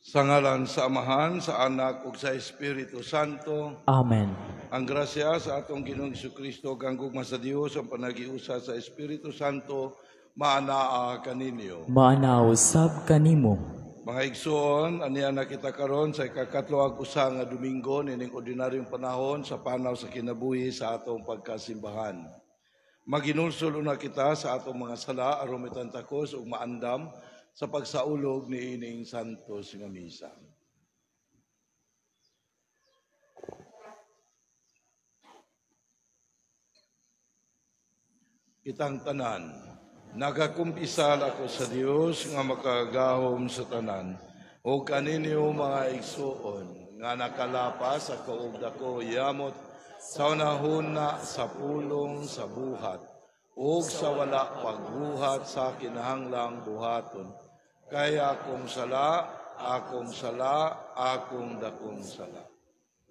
Sa ngalan sa Amahan, sa Anak ug sa Espiritu Santo. Amen. Ang grasya sa atong Ginoong Kristo, kang gugma sa Dios, ang panagiusa sa Espiritu Santo maanaa kaninyo. Maanaa usab kanimo. Mga igsoon, aniya na kita karon sa ikakatlo ag usa nga Domingo nining ordinaryong panahon sa panaw sa kinabuhi sa atong pagkasimbahan. Maginulsol una kita sa atong mga sala aron mitantakos ug maandam sa pagsaulog niining santos nga misa. Kitang tanan, nagakumpisal ako sa Dios nga makagahom sa tanan, o kaninyo mga igsuon nga nakalapas ako og dako yamot sa unahuna sa pulong sa buhat ug sa wala pagbuhat sa kinahanglang buhaton. Kay akong sala, akong sala, akong dakong sala.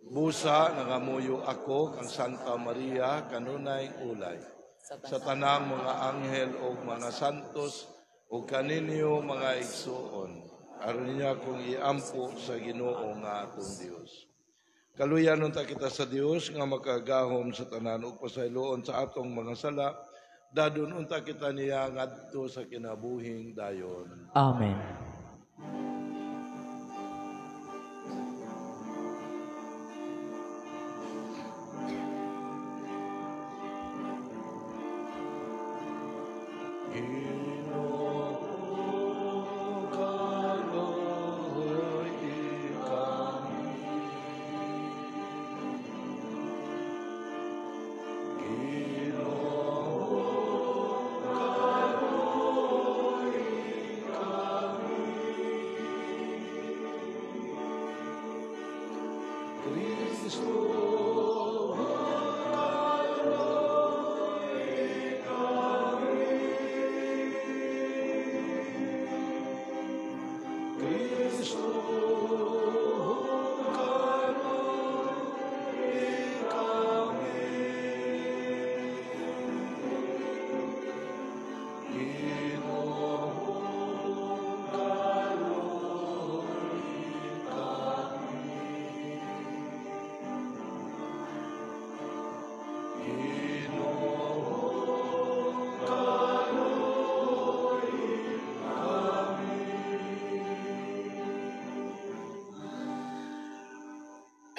Busa nangamuyo ako kang Santa Maria kanunay ulay, sa tanang mga anghel ug mga santos ug kaninyo mga igsuon, aron niya akong iampo sa Ginoo nga atong Dios. Kaluyan unta kita sa Dios nga makagahom sa tanan ug pasayloon sa atong mga sala, dadon unta kita niya ngadto sa kinabuhing dayon. Amen.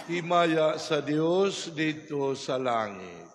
Himaya sa Dios dito sa langit.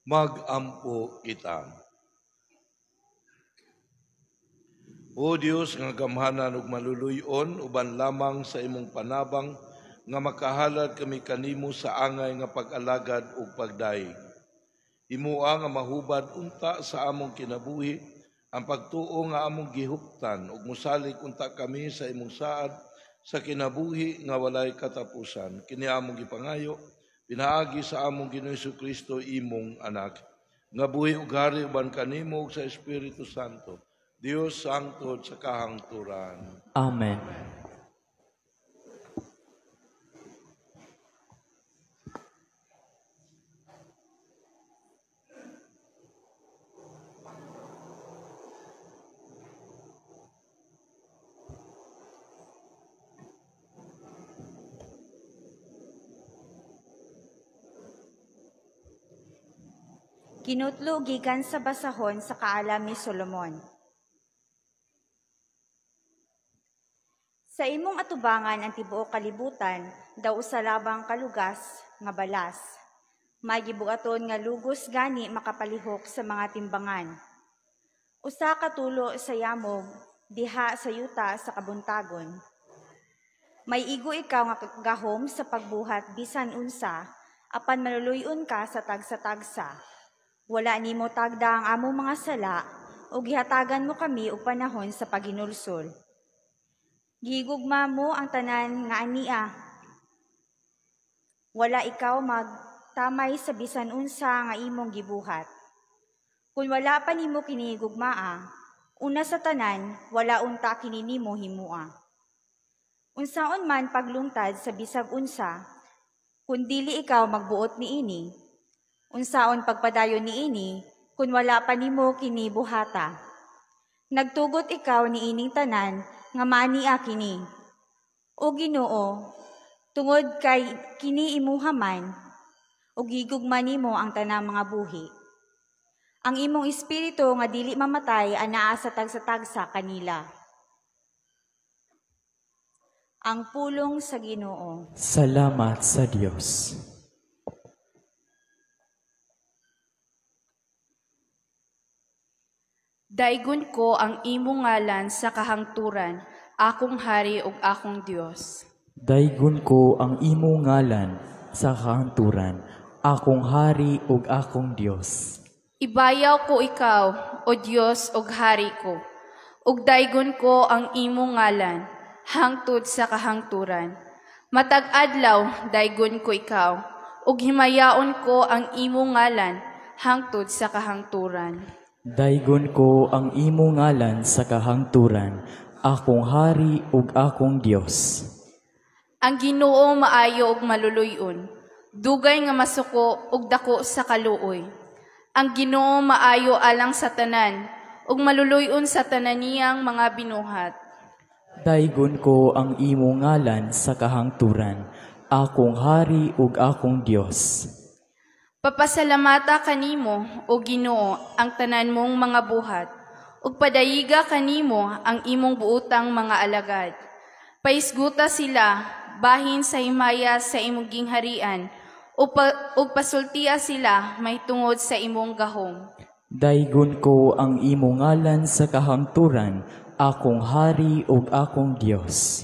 Magampo kita. O Dios nga gamhanan ug maluluy-on, uban lamang sa imong panabang nga makahalad kami kanimo sa angay nga pag-alagad ug pagdayeg. Himoa nga mahubad unta sa among kinabuhi ang pagtuo nga among gihuptan ug mosalig unta kami sa imong saad sa kinabuhi nga walay katapusan. Kini among gipangayo pinaagi sa among Ginoong Hesukristo, imong anak, nga buhi ug hari uban kanimo ug sa Espiritu Santo, Dios hangtod sa kahangturan. Amen. Kinutlo gikan sa basahon sa kaalam ni Solomon. Sa imong atubangan ang tibuok kalibutan, daw usa labang kalugas nga balas. May gibuhaton nga lugos gani makapalihok sa mga timbangan. Usa ka tulo sa yamog, diha sa yuta sa kabuntagon. May igo ikaw nga gahom sa pagbuhat bisan unsa, apan maluluy-on ka sa tagsa-tagsa. Wala nimo tagda ang among mga sala, ug gihatagan mo kami og panahon sa paghinulsol. Gihigugma mo ang tanan nga ania. Wala ikaw magtamay sa bisan unsa nga imong gibuhat. Kung wala pa nimo kinihigugmaa, una sa tanan, wala unta kini nimo himua. Unsaon man paglungtad sa bisag unsa, kun dili ikaw magbuot niini, unsaon pagpadayon niini, kun wala pa nimo kini buhata. Nagtugot ikaw niining tanan nga maania kini. O Ginoo, tungod kay kini imuha man, ug gigugma nimo ang tanang mga buhi. Ang imong espiritu nga dili mamatay anaa sa tagsa-tagsa kanila. Ang pulong sa Ginoo. Salamat sa Dios. Daigon ko ang imong ngalan sa kahangturan, akong hari ug akong Dios. Daigon ko ang imong ngalan sa kahangturan, akong hari ug akong Dios. Ibayaw ko ikaw, o Dios ug hari ko, ug daigon ko ang imong ngalan hangtod sa kahangturan. Matag adlaw daigon ko ikaw, ug himayaon ko ang imong ngalan hangtod sa kahangturan. Daigon ko ang imong ngalan sa kahangturan, akong hari ug akong Dios. Ang Ginoo maayo ug maluluy-on, dugay nga masuko ug dako sa kaluoy. Ang Ginoo maayo alang sa tanan, ug maluluy-on sa tanan niyang mga binuhat. Daigon ko ang imong ngalan sa kahangturan, akong hari ug akong Dios. Papasalamata kanimo, o Ginoo, ang tanan mong mga buhat, ug padayiga kanimo ang imong buotang mga alagad. Paisguta sila bahin sa himaya sa imong gingharian, ug pasultiya sila mahitungod sa imong gahom. Daigon ko ang imong ngalan sa kahangturan, akong hari ug akong Dios.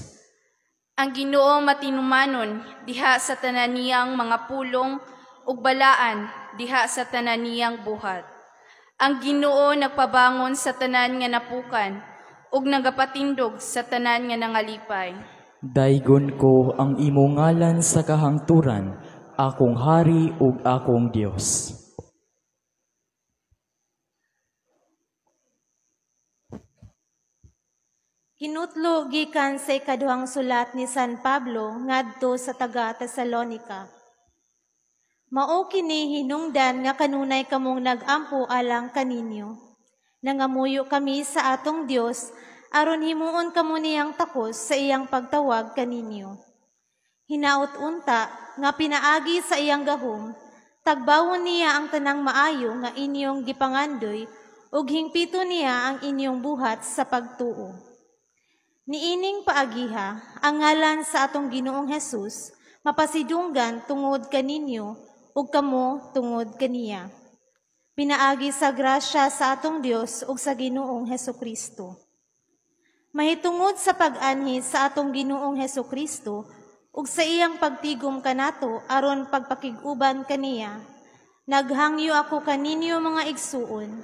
Ang Ginoo matinumanon diha sa tanan niyang mga pulong ug balaan diha sa tanan niyang buhat. Ang Ginoo nagpabangon sa tanan nga napukan ug nagapatindog sa tanan nga nangalipay. Daigon ko ang imong ngalan sa kahangturan, akong hari ug akong Dios. Kinutlo gikan sa ikaduhang sulat ni San Pablo ngadto sa taga Tesalonika. Mao kini hinungdan nga kanunay kamong nag-ampo alang kaninyo. Nangamuyo kami sa atong Dios aron himuon kamo niyang takos sa iyang pagtawag kaninyo. Hinaot unta nga pinaagi sa iyang gahom, tagbawon niya ang tanang maayo nga inyong gipangandoy ug hingpito niya ang inyong buhat sa pagtuo. Niining paagiha ang ngalan sa atong Ginoong Hesus mapasidunggan tungod kaninyo ug kamo tungod kaniya. Pinaagi sa grasya sa atong Dios ug sa Ginoong Hesukristo. Mahitungod sa pag-anhi sa atong Ginoong Hesukristo ug sa iyang pagtigom kanato aron pagpakig-uban kaniya, naghangyo ako kaninyo mga igsuon.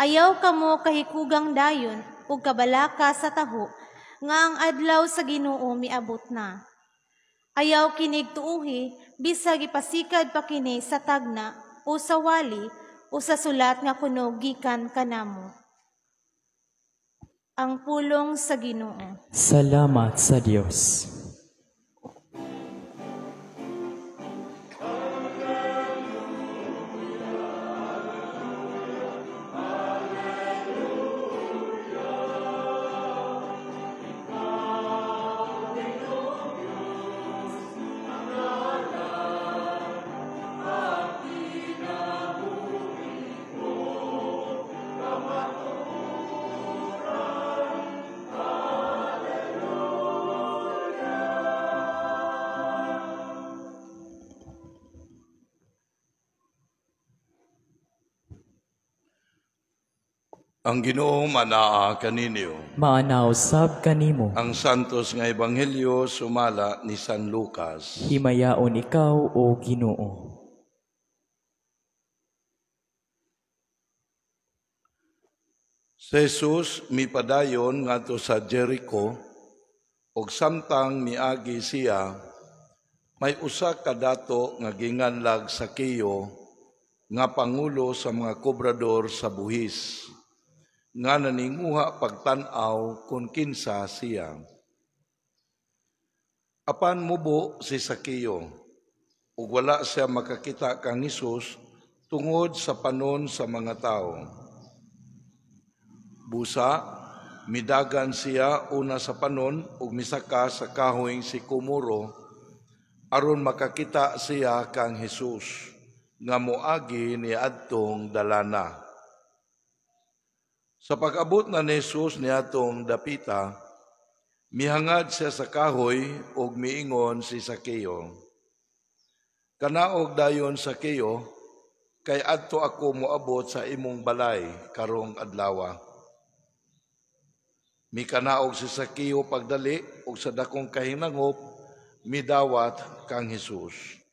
Ayaw kamo kahikugang dayon ug kabalaka sa taho nga ang adlaw sa Ginoo miabot na. Ayaw kinig tuuhi bisag ipasikad pa kini sa tagna o sa wali o sa sulat nga kuno gikan kanamo. Ang pulong sa Ginoo. Salamat sa Dios. Ang Ginoo manaa kaninyo. Maanaw sab kanimo. Ang santos nga ebanghelyo sumala ni San Lucas. Himayaon ikaw o Ginoo. Si Jesus mipadayon ngadto sa Jericho ug samtang miagi siya may usa ka dato nga ginganlag Sakeo nga pangulo sa mga kobrador sa buhis nga naninguha pagtan-aw kung kinsa siya. Apan mubo si Sakeo ug wala siya makakita kang Hesus tungod sa panon sa mga tao. Busa, midagan siya una sa panon ug misaka sa kahoy sikomoro aron makakita siya kang Hesus nga moagi ni adtong dalana. Sa pag-abot na ni Jesus niadtong dapita, mihangad siya sa kahoy ug miingon si Sakeo. Kanaog dayon Sakeo, kay adto ako moabot sa imong balay karong adlawa. Mikanaog si Sakeo pagdali ug sa dakong kahinangop midawat kang Hesus.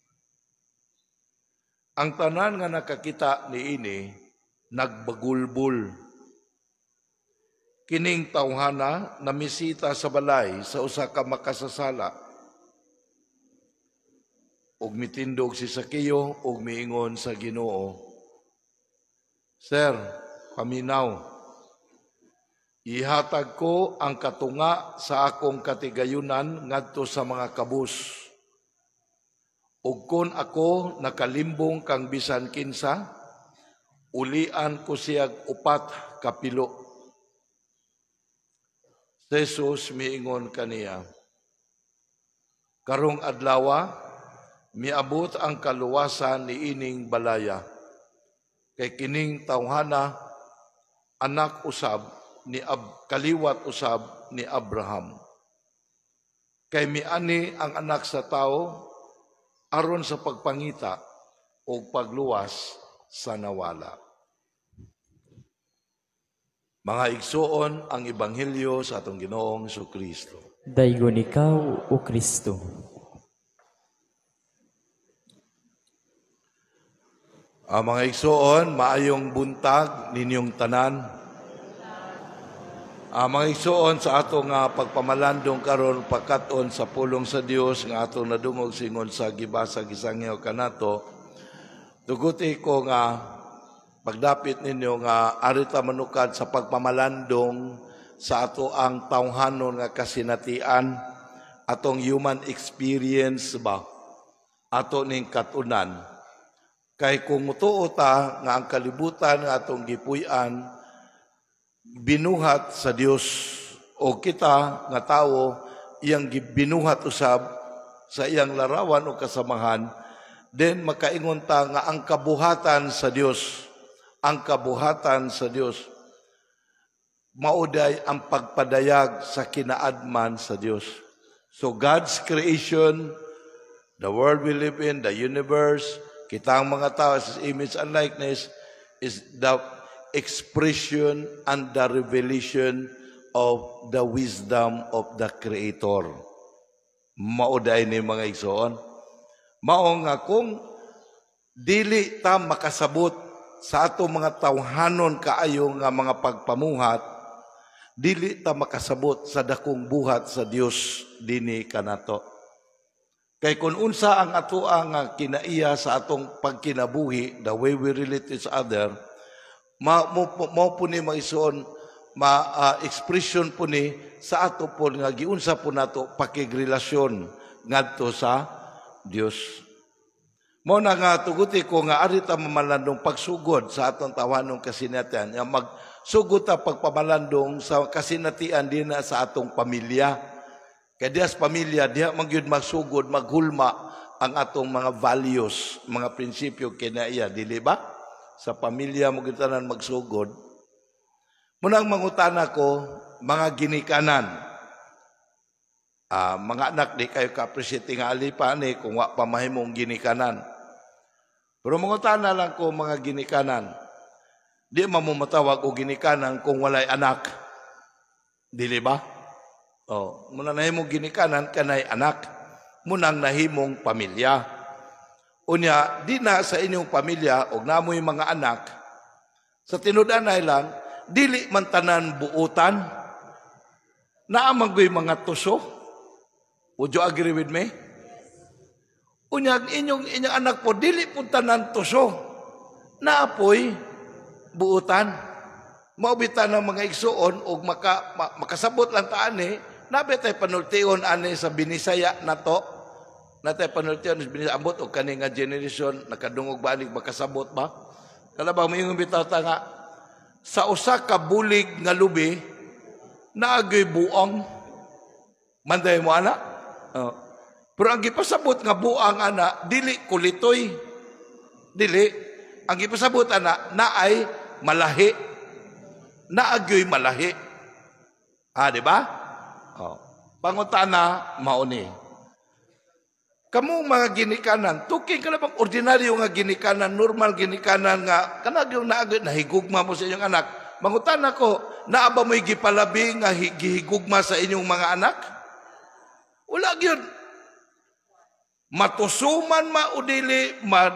Ang tanan nga nakakita niini nagbagulbul. Kining tawhana namisita sa balay sa usa ka makasasala. Ug mitindog si Sakeo ug miingon sa Ginoo, Sir, paminaw. Ihatag ko ang katunga sa akong katigayunan ngadto sa mga kabus. Ug kon ako nakalimbong kang bisan kinsa, ulian ko siyag 4 ka pilo. Jesus miingon kaniya, karong adlawa miabot ang kaluwasan niining balaya, kay kining tawhana anak usab ni kaliwat usab ni Abraham. Kay miani ang anak sa tao aron sa pagpangita o pagluwas sa nawala. Mga igsuon, ang ebanghelyo sa atong Ginoong Hesukristo. Daygon ikaw, o Kristo. Ang mga igsuon, maayong buntag ninyong tanan. Ang mga igsuon, sa atong pagpamalandong karon pagkat-on sa pulong sa Dios nga atong nadungog singon sa gibasa gisangyaw kanato, tuguti ko nga pagdapit ninyo nga arita manukad sa pagpamalandong sa ato ang tawhanon nga kasinatian, atong human experience ba, ato ning katunan. Kay kung mutuo ta nga ang kalibutan nga atong gipuy-an binuhat sa Dios, o kita nga tawo iyang gibinuhat usab sa iyang larawan o kasamahan, then makaingon ta nga ang kabuhatan sa Dios, ang kabuhatan sa Dios mauday ang pagpadayag sa kinaadman sa Dios. So God's creation, the world we live in, the universe, kita ang mga tao sa image and likeness, is the expression and the revelation of the wisdom of the Creator. Mao diay ni, mga igsoon. Mao nga kung dili ta makasabot sa ato mga tawhanon kaayo nga mga pagpamuhat, dili ta makasabot sa dakong buhat sa Dios dinhi kanato. Kay kung unsa ang atoa nga kinaiya sa atong pagkinabuhi, the way we relate to each other, mo po ni, mga igsoon, ma expression po ni sa ato po nga giunsa po nato pakigrelasyon ngadto sa Dios. Mao na nga tuguti ko nga ari ta mamalandong pagsugod sa atong tawhanong kasinatian. Nga magsugod ta pagpamalandong sa kasinatian dinha sa atong pamilya. Kay diha sa pamilya, diha man gyud magsugod, maghulma ang atong mga values, mga prinsipyo kinaiya, dili ba? Sa pamilya mo gyud tanan magsugod. Munang mangutana ko, mga ginikanan, mga anak, di kayo ka-appreciate nga pa ni kung wa pa mahimong ginikanan. Pero mangutana lang ko, mga ginikanan, di man mo matawag og ginikanan kung walay anak. Dili ba? Oh, muna nahimong ginikanan kanay anak, munang nahimong pamilya. Unya, di na sa inyong pamilya og namoy mga anak, sa tinud-anay lang, dili man tanan buutan, naa man goy mga tuso. Would you agree with me? Unya, inyong anak po, dili po tanan tuso. Naa poy buutan. Mao bitaw ng mga igsuon og makasabot lang ta ani, nabi tay panultion ani sa Binisaya nato. Natay panultion sa Binisaya, ambot og kani nga generation nakadungog ba ani, makasabot ba? Kala ba moingon bitaw ta nga sa usa ka bulig nga lubi naa goy buang? Manday mo ana? Oh. Pero ang gipasabot nga buang ana dili kulitoy. Dili. Ang gipasabot ana naay malahi. Naa gyoy malahi. Ah, di ba? Oh. Pangutana mao ni. Kamu mga ginikanan, tuking ka na bang ordinaryo nga ginikanan, normal ginikanan nga, kanag yung naagay, nahigugma mo sa inyong anak. Mangutana ko, naa ba mo'y gipalabi nga gihigugma sa inyong mga anak? Wala gyud. Matusuman ma o dili, ma,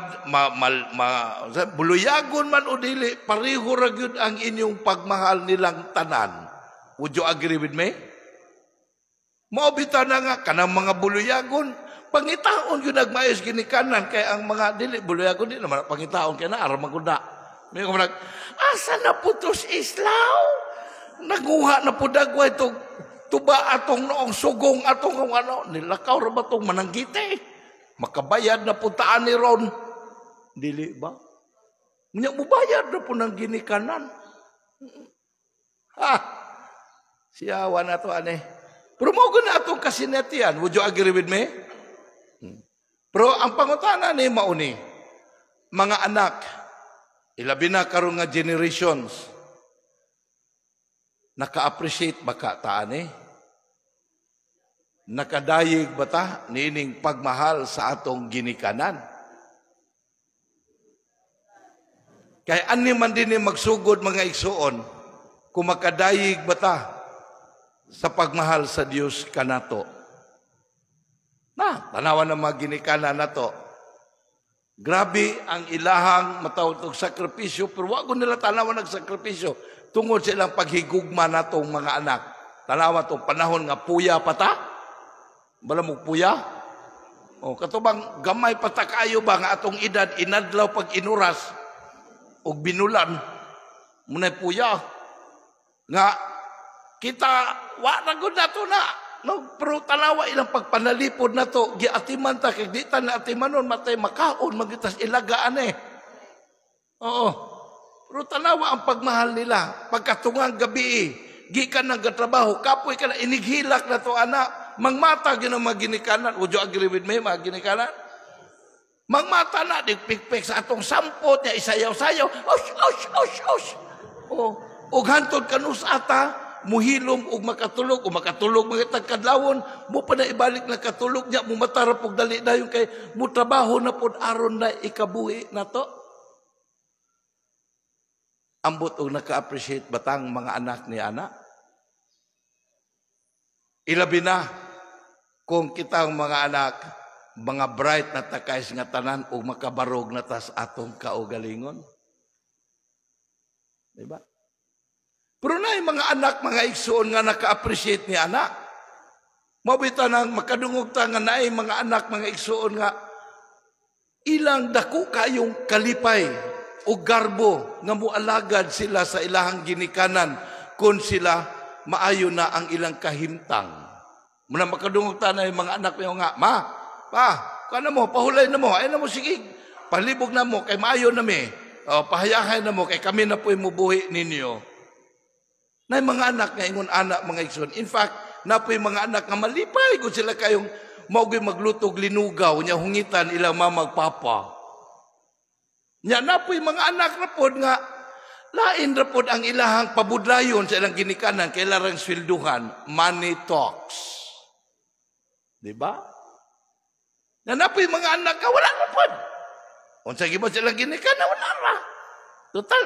buluyagon man o dili, pareho ra gyud ang inyong pagmahal nilang tanan. Would you agree with me? Mao bitaw na nga kanang mga buluyagon, pangitaon gyud nagmaayos ginikanan kay ang mga dili buluyagon di naman pangitaon kay naa ra man gud na. May nag asa na putos islaw? Naguha na pud dagway tong tuba atong noong sugong atong ano, nilakaw ra ba tong mananggite? Makabayad na pud taan ni ron. Dili ba? Nya mubayad na po ng ginikanan. Ha! Siyawa na to ane. Pero mo na atong kasinatian. Would you agree with me? Pero ang pangutana ni mauni, mga anak, ilabi na karon nga generations, naka-appreciate ba ka taan eh? Nakadayeg ba ta niining pagmahal sa atong ginikanan? Kay ani man din ni magsugod, mga igsuon, kung makadayeg ba ta sa pagmahal sa Dios kanato. Na, tanawan ng mga ginikanan nato. Grabe ang ilahang matawag og sakripisyo, pero wa nila tanawan nagsakripisyo tungod sa ilang paghigugma natong mga anak. Tanawa tong panahon nga puya pa ta. Bala mo puya? O katubang gamay pa ta kaayo ba nga atong edad inadlaw pag inuras og binulan munay puya. Nga kita wa na gud nato na. No, pero tanawa ilang pagpanalipod na to, giatiman ta kay di ta na atimanon matay makaon magitas ilagaan eh. Oo. Pero tanawa ang pagmahal nila. Pagkatungang gabi, gikan ng trabaho, kapoy ka na, inighilak na to ana, mangmata gyud ang mga ginikanan. Would you agree with me, mga ginikanan? Mangmata na, di pikpik sa atong sampot niya, isayaw-sayaw, osh, osh, osh, osh. Oh, ug hantod kanus ata, muhilom og makatulog, o makatulog mga tagkadlawon, mo pa na ibalik na katulog niya, mo matara pog dali dayon kay mo trabaho na pod aron na ikabuhi na to. Ambot og naka-appreciate batang mga anak ni ana? Ilabi na kung kitang mga anak, mga bright na takay nga tanan o makabarog na tas atong kaugalingon. Diba? Pero na yung mga anak, mga igsoon nga naka-appreciate ni anak. Mabita nang makadungog ta nga naay mga anak, mga igsoon nga ilang dako kayong kalipay o garbo nga mualagad sila sa ilahang ginikanan kung sila maayo na ang ilang kahimtang. Muna makadungog ta na yung mga anak mo nga, "Ma, pa, kuha na mo, pahulay na mo, ay na mo, sige, palibog na mo, kay maayo na mi. O, pahayahay na mo, kay kami na po'y mubuhi ninyo." Na mga anak nga ingon anak, mga igsoon. In fact, na po'y mga anak nga malipay kung sila kayong maugoy maglutog linugaw, nya hungitan ilang mama papa. Nya na po'y mga anak na pod nga lain ra pod ang ilahang pabudlayon sa ilang ginikanan kay ilang swelduhan, money talks. Di ba? Na napoy mga anak ka, wala ra pod. Unsa gibot sa ilang ginikanan, wala ra. Total,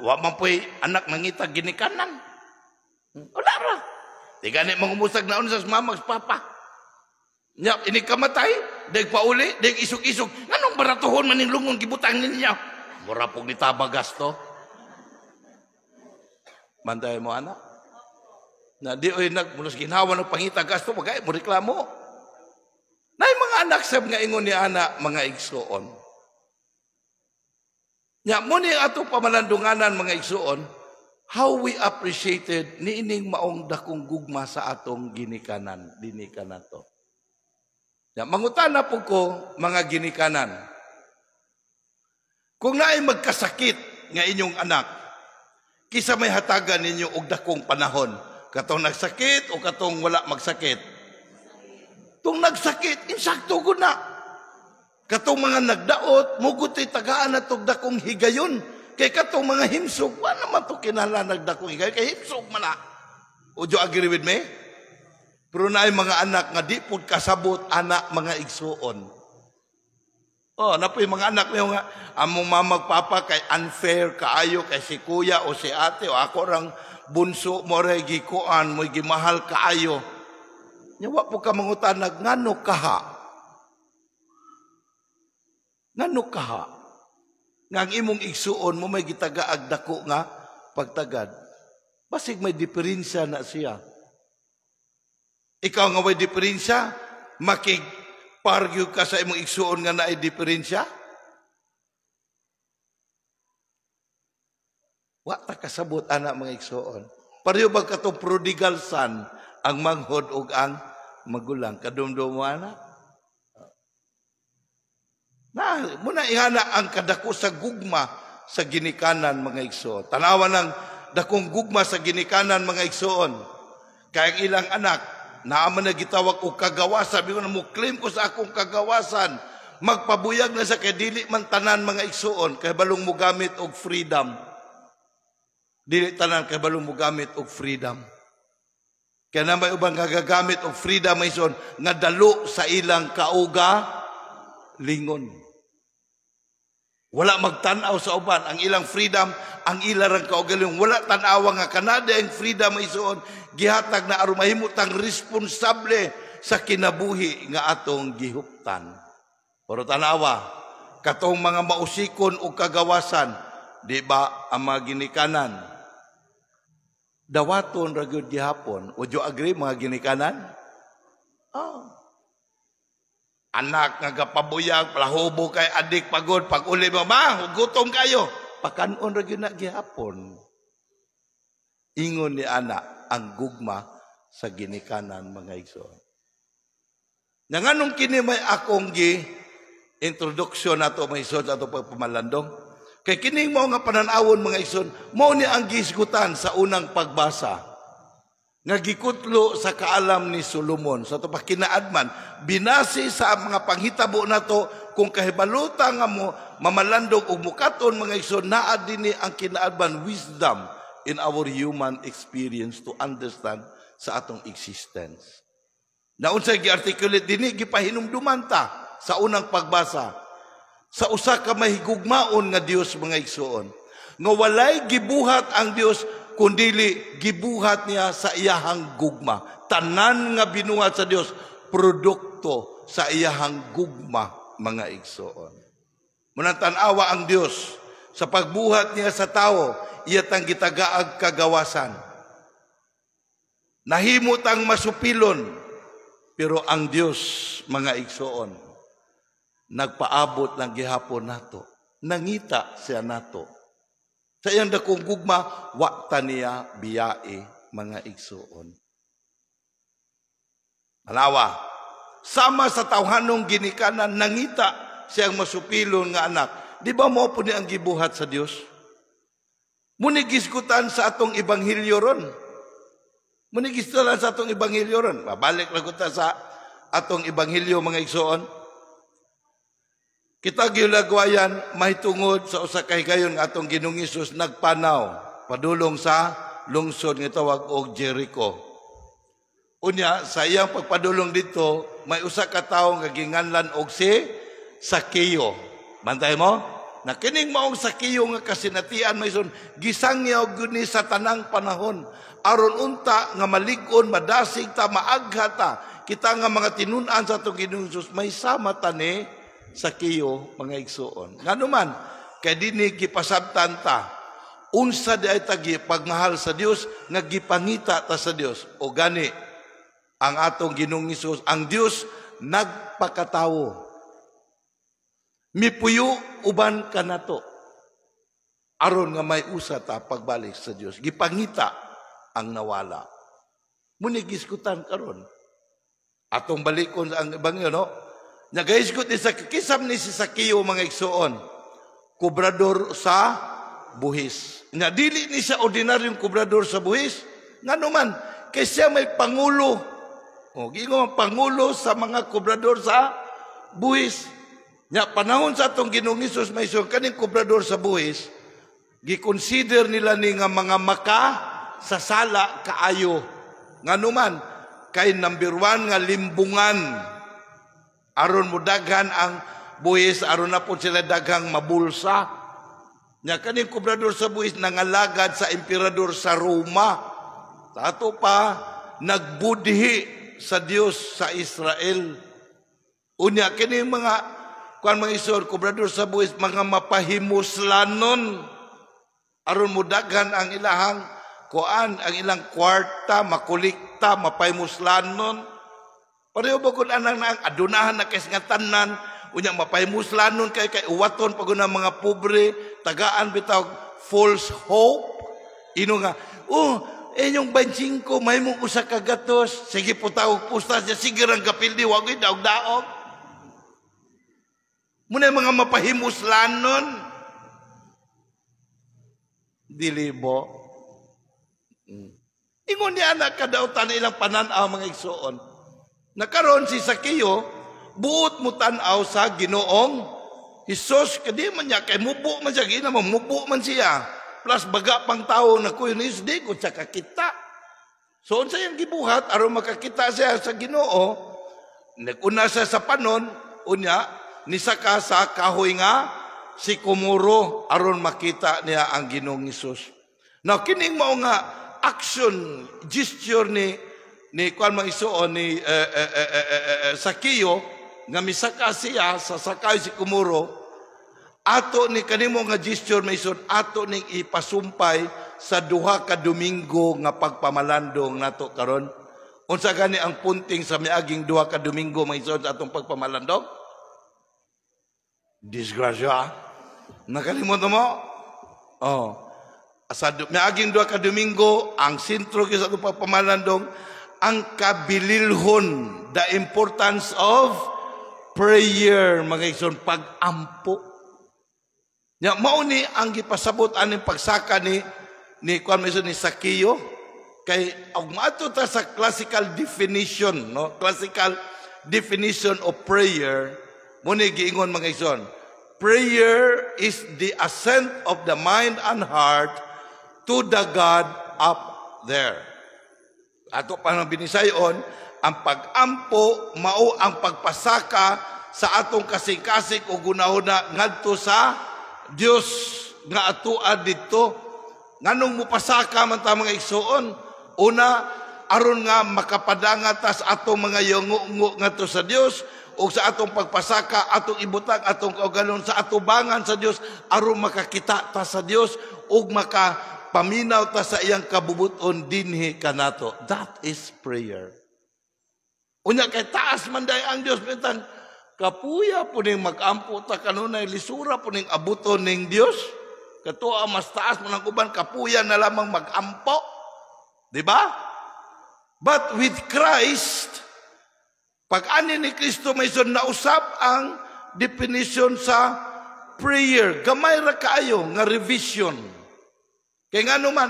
wa man po'y anak mangita ginikanan. Wala ra. Di gani mangumusag na sa mama sa papa. Nya, ini kamatay, deg pauli, deg isog-isog. Nganong baratuhon man ning lungon gibutang ninyo? Mura pog ni tabagas to. Bantay mo, anak. Na di oy nagmulos ginhawa ng pangita gasto, bagay mo reklamo. Nay mga anak sab nga ingon ni ana, mga igsuon. Nya mo ni atong pamalandunganan, mga igsuon, how we appreciated niining maong dakong gugma sa atong ginikanan, dinhi kanato. Nya mangutana po ko, mga ginikanan. Kung naay magkasakit nga inyong anak, kisa may hatagan ninyo og dakong panahon, katong nagsakit o katong wala magsakit? Tung nagsakit, insakto gud na. Katong mga nagdaot, mugutoy tagaan na tog dakong higayon. Kay katong mga himsog, wa naman to kinahanglan nagdakong higayon, kay himsog man na. Would you agree with me? Pero naay mga anak nga di pud kasabot anak, mga igsuon. Oh, napoy mga anak niyo nga among mama papa kay unfair kaayo kay si kuya o si ate o ako rang bunso mo ray gikuan mo gimahal kaayo. Nya wa po ka mangutanag ngano kaha? Ngano kaha? Nga ang imong igsuon mo may gitagaag dako nga pagtagad. Basig may diferensya na siya. Ikaw nga may diferensya, makig-pargyo ka sa imong igsuon nga naay diferensya? Wa ta kasabot ana, mga igsuon. Pareho ba katong prodigal son ang manghod og ang magulang? Kadumdum mo ana? Na, muna ihana ang kadako sa gugma sa ginikanan, mga igsuon. Tanawa ng dakong gugma sa ginikanan, mga igsuon. Kaya ang ilang anak, naaman na gitawag og kagawasan. Sabi ko na mo claim ko sa akong kagawasan. Magpabuyag na sa kay dili man tanan, mga igsuon kay balong mogamit og freedom. Dili tanan kay balong mogamit og freedom. Kaya na may ubang gagagamit og freedom, mga igsuon, nga dalo sa ilang kauga lingon. Wala magtan-aw sa uban ang ilang freedom, ang ilarang kaugalingon. Wala tan-awa nga kanada ang freedom, mga igsuon, gihatag na aron mahimo tang responsable sa kinabuhi nga atong gihuptan. Pero tanawa, katong mga mausikon o kagawasan, di ba ang mga ginikanan? Dawaton ra gyud gihapon. Would you agree, mga ginikanan? Oh. Anak nga gapabuyag, palahubo kay adik pagod, pag uli mo, "Ma, gutom kayo." Pakanon ra gyud na gihapon. Ingon ni ana ang gugma sa ginikanan, mga igsoon. Nga nganong kini may akong gi introduction nato, mga igsoon, sa ato pagpamalandong? Kay kining mao nga pananawon, mga igsoon, mao ni ang gisgutan sa unang pagbasa nga gikutlo sa kaalam ni Solomon. Sa ato pa kinaadman, binasi sa mga panghitabo nato kung kahibaluta nga mo mamalandong og mukaton, mga igsoon, naa dinhi ang kinaadman wisdom in our human experience to understand sa atong existence. Na unsay gi-articulate dinhi, gipahinumduman ta sa unang pagbasa sa usa ka mahigugmaon nga Dios, mga igsoon. Nga walay gibuhat ang Dios kundili gibuhat niya sa iyahang gugma. Tanan nga binuhat sa Dios produkto sa iyahang gugma, mga igsoon. Munang tan-awa ang Dios sa pagbuhat niya sa tao, iya tang gitagaag kagawasan. Nahimo tang masupilon, pero ang Dios, mga igsoon, nagpaabot lang gihapon nato. Nangita siya nato. Sa iyang dakong gugma, wa ta niya biyai, mga igsoon. Malawa, sama sa tawhanong ginikanan, nangita siyang masupilon nga anak. Di ba mo po ni ang gibuhat sa Dios? Muni gisgutan sa atong ebanghelyo ron. Muni gisgutan sa atong ebanghelyo ron. Mabalik lang ta sa atong ebanghelyo, mga igsoon. Kita gilagwayan mahitungod sa usa ka higayon nga atong Ginoong Hesus nagpanaw padulong sa lungsod nga tawag og Jericho. Unya sa iyang pagpadulong dito, may usa ka tawo nga ginganlan og si Sakeo. Bantay mo? Na kining maong Sakeo nga kasinatian may son gisangyaw gyud ni sa tanang panahon aron unta nga malig-on, madasig ta, maagha ta kita nga mga tinun-an sa atong Ginoong Hesus, may sama ta ni Sakeo, mga igsoon. Ngano man kay dinhi gipasabtan ta unsa di ay tagi pagmahal sa Dios nga gipangita ta sa Dios. O gani ang atong Ginoong Hesus, ang Dios nagpakatawo, mipuyo uban kanato aron nga may usa ta pagbalik sa Dios. Gipangita ang nawala. Muni gisgutan karon. Atong balikon ang ebanghelyo, no? Nagahisgot ni sa kisam ni si Sakeo, mga igsoon, kobrador sa buhis. Nga dili ni siya ordinaryong kobrador sa buhis. Ngano man kay siya may pangulo. O giingon pangulo sa mga kobrador sa buhis. Nya panahon sa atong Ginoong Hesus, may isyon kaning kobrador sa buhis, gikonsider nila ni nga mga maka sa sala kaayo. Ngano man kay number 1 nga limbungan aron mo daghan ang buhis, aron na po sila daghang mabulsa. Nya kaning kobrador sa buhis nangalagad sa emperador sa Roma. Tato pa nagbudhi sa Dios sa Israel. Unya kini mga kuan, mga isor, kobrador sa buhis, mga mapahimuslanon aron mo daghan ang ilahang kuan, ang ilang kwarta, makulikta, mapahimuslanon. Pareho ba kung anang na adunahan na kay nga tanan, unya mapahimuslanon kay kay uwaton pag mga pobre, tagaan bitaw false hope. Ino nga, oh, inyong 25, may mong usa ka gatos, sige po tawag pusta siya, sige rang kapildi, wag daog-daog. Muna mga mapahimuslanon. Dili bo. Ingon ni anak kadautan ilang pananaw, mga igsoon. Nakaron si Sakeo, buot mo tan-aw sa Ginoong Hesus, kadi man niya kay mubo man siya, gina mo mubo man siya. Plus baga pang tao na kuyo ni di ko siya kakita. So unsa iyang gibuhat aron makakita siya sa Ginoo? Naguna siya sa panon, unya nisaka sa kahoy nga si kumuro aron makita niya ang Ginoong Hesus. Now kining mao nga action, gesture ni kuan, mga isuon, ni Sakeo nga misaka siya sa sakay si kumuro, ato ni kanimo nga gesture, may isuon, ato ning ipasumpay sa 2 ka Domingo nga pagpamalandong nato karon. Unsa gani ang punting sa miaging 2 ka Domingo, mga isuon, sa atong pagpamalandong? Disgrasya. Nakalimot mo? Oh. Sa miaging 2 ka Domingo, ang sentro sa atong pagpamalandong, ang kabililhon, the importance of prayer, mga igsoon, pag-ampo. Ya, mao ni ang gipasabot aning pagsaka ni kuan ni Sakeo, kay og maadto ta sa classical definition, no, classical definition of prayer, mo ni giingon, mga igsoon: Prayer is the ascent of the mind and heart to the God up there. Ato pa ng binisayon, ang pag-ampo mao ang pagpasaka sa atong kasing-kasing o gunahuna ngadto sa Dios. nga atoa didto. Nganong mupasaka man ta, mga igsuon? Una, aron nga makapadangat ta sa atong mga yungo ngadto sa Dios, ug sa atong pagpasaka atong ibutang atong kaugalon sa atubangan sa Dios aron makakita ta sa Dios ug makapaminaw ta sa iyang kabubuton dinhi kanato. That is prayer. Unya kay taas man day ang Dios, bitang kapuya po ning mag-ampo ta kanunay, lisura po ning abuton ning Dios. Katuwa mas taas man ang uban, kapuya na lamang mag-ampo. Di ba? But with Christ, pag ani ni Kristo may son, nausab ang definition sa prayer. Gamay ra kaayo nga revision. Kay ngano man,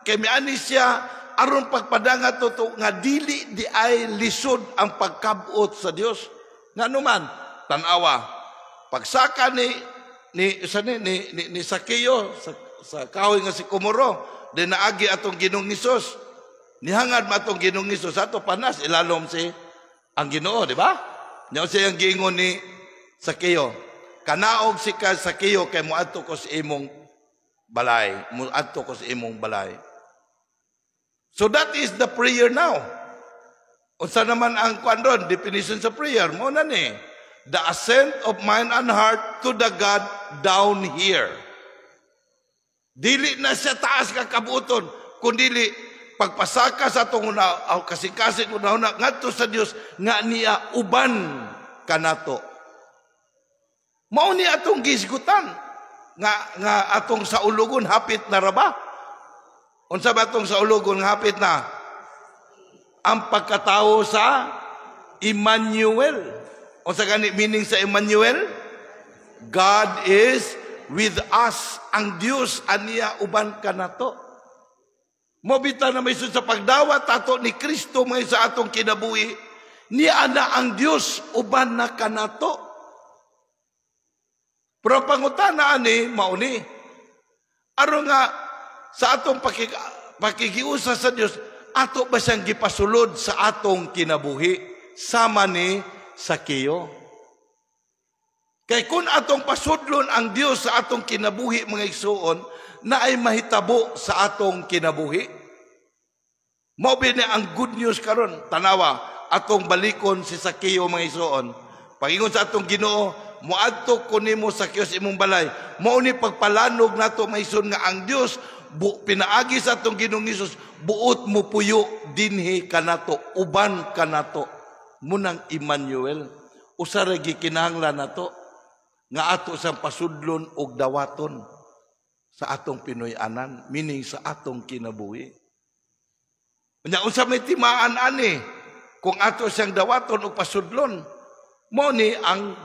kay miani siya aron pagpadangat to nga dili di ay lisod ang pagkabot sa Dios. Ngano man, tan-awa. Pagsaka ni ni sa ni ni, ni, ni Sakeo sa kahoy nga sikomoro, di naagi atong Ginoong Hesus. Nihangad man atong Ginoong Hesus ato panas ilalom si ang Ginoo, di ba? Nya siya ang giingon ni Sakeo. Kanaog si ka, Sakeo, kay moadto ko sa imong balay, moadto ko sa imong balay. So that is the prayer now. Unsa naman ang kwan ron, definition sa prayer? Mo na ni. The ascent of mind and heart to the God down here. Dili na siya taas ka kabuton, kundili pagpasaka sa atong una, aw kasing-kasing una ngadto sa Dios nga niya uban kanato. Mao ni atong gisgutan nga nga atong saulugon hapit na ra ba? Unsa ba atong saulugon nga hapit na? Ang pagkatao sa Emmanuel. Unsa gani meaning sa Emmanuel? God is with us. Ang Dios aniya uban kanato. Mobita na may sa pagdawat ato ni Kristo may sa atong kinabuhi, niya na ang Dios uban na kanato. Pero ang pangutana ani mauni. Aron nga sa atong pakikiusa sa Dios, ato ba siyang gipasulod sa atong kinabuhi sama ni Sakeo? Kay kung atong pasudlon ang Dios sa atong kinabuhi, mga igsuon, na ay mahitabo sa atong kinabuhi. Mao ni ang good news karon. Tanawa, atong balikon si Sakeo, mga igsuon. Pagingon sa atong Ginoo, "Moadto ko nimo, Sakeo, sa imong balay." Mao ni pagpalanog nato, mga igsuon, nga ang Dios pinaagi sa atong Ginoong Hesus buot mo puyo dinhi kanato, uban kanato. Munang Emmanuel. Usa ra gikinahanglan nato nga ato sang pasudlon og dawaton sa atong Pinoy-anan, meaning sa atong kinabuhi. Nya unsa may timaan ani kung ato siyang dawaton og pasudlon? Mo ni ang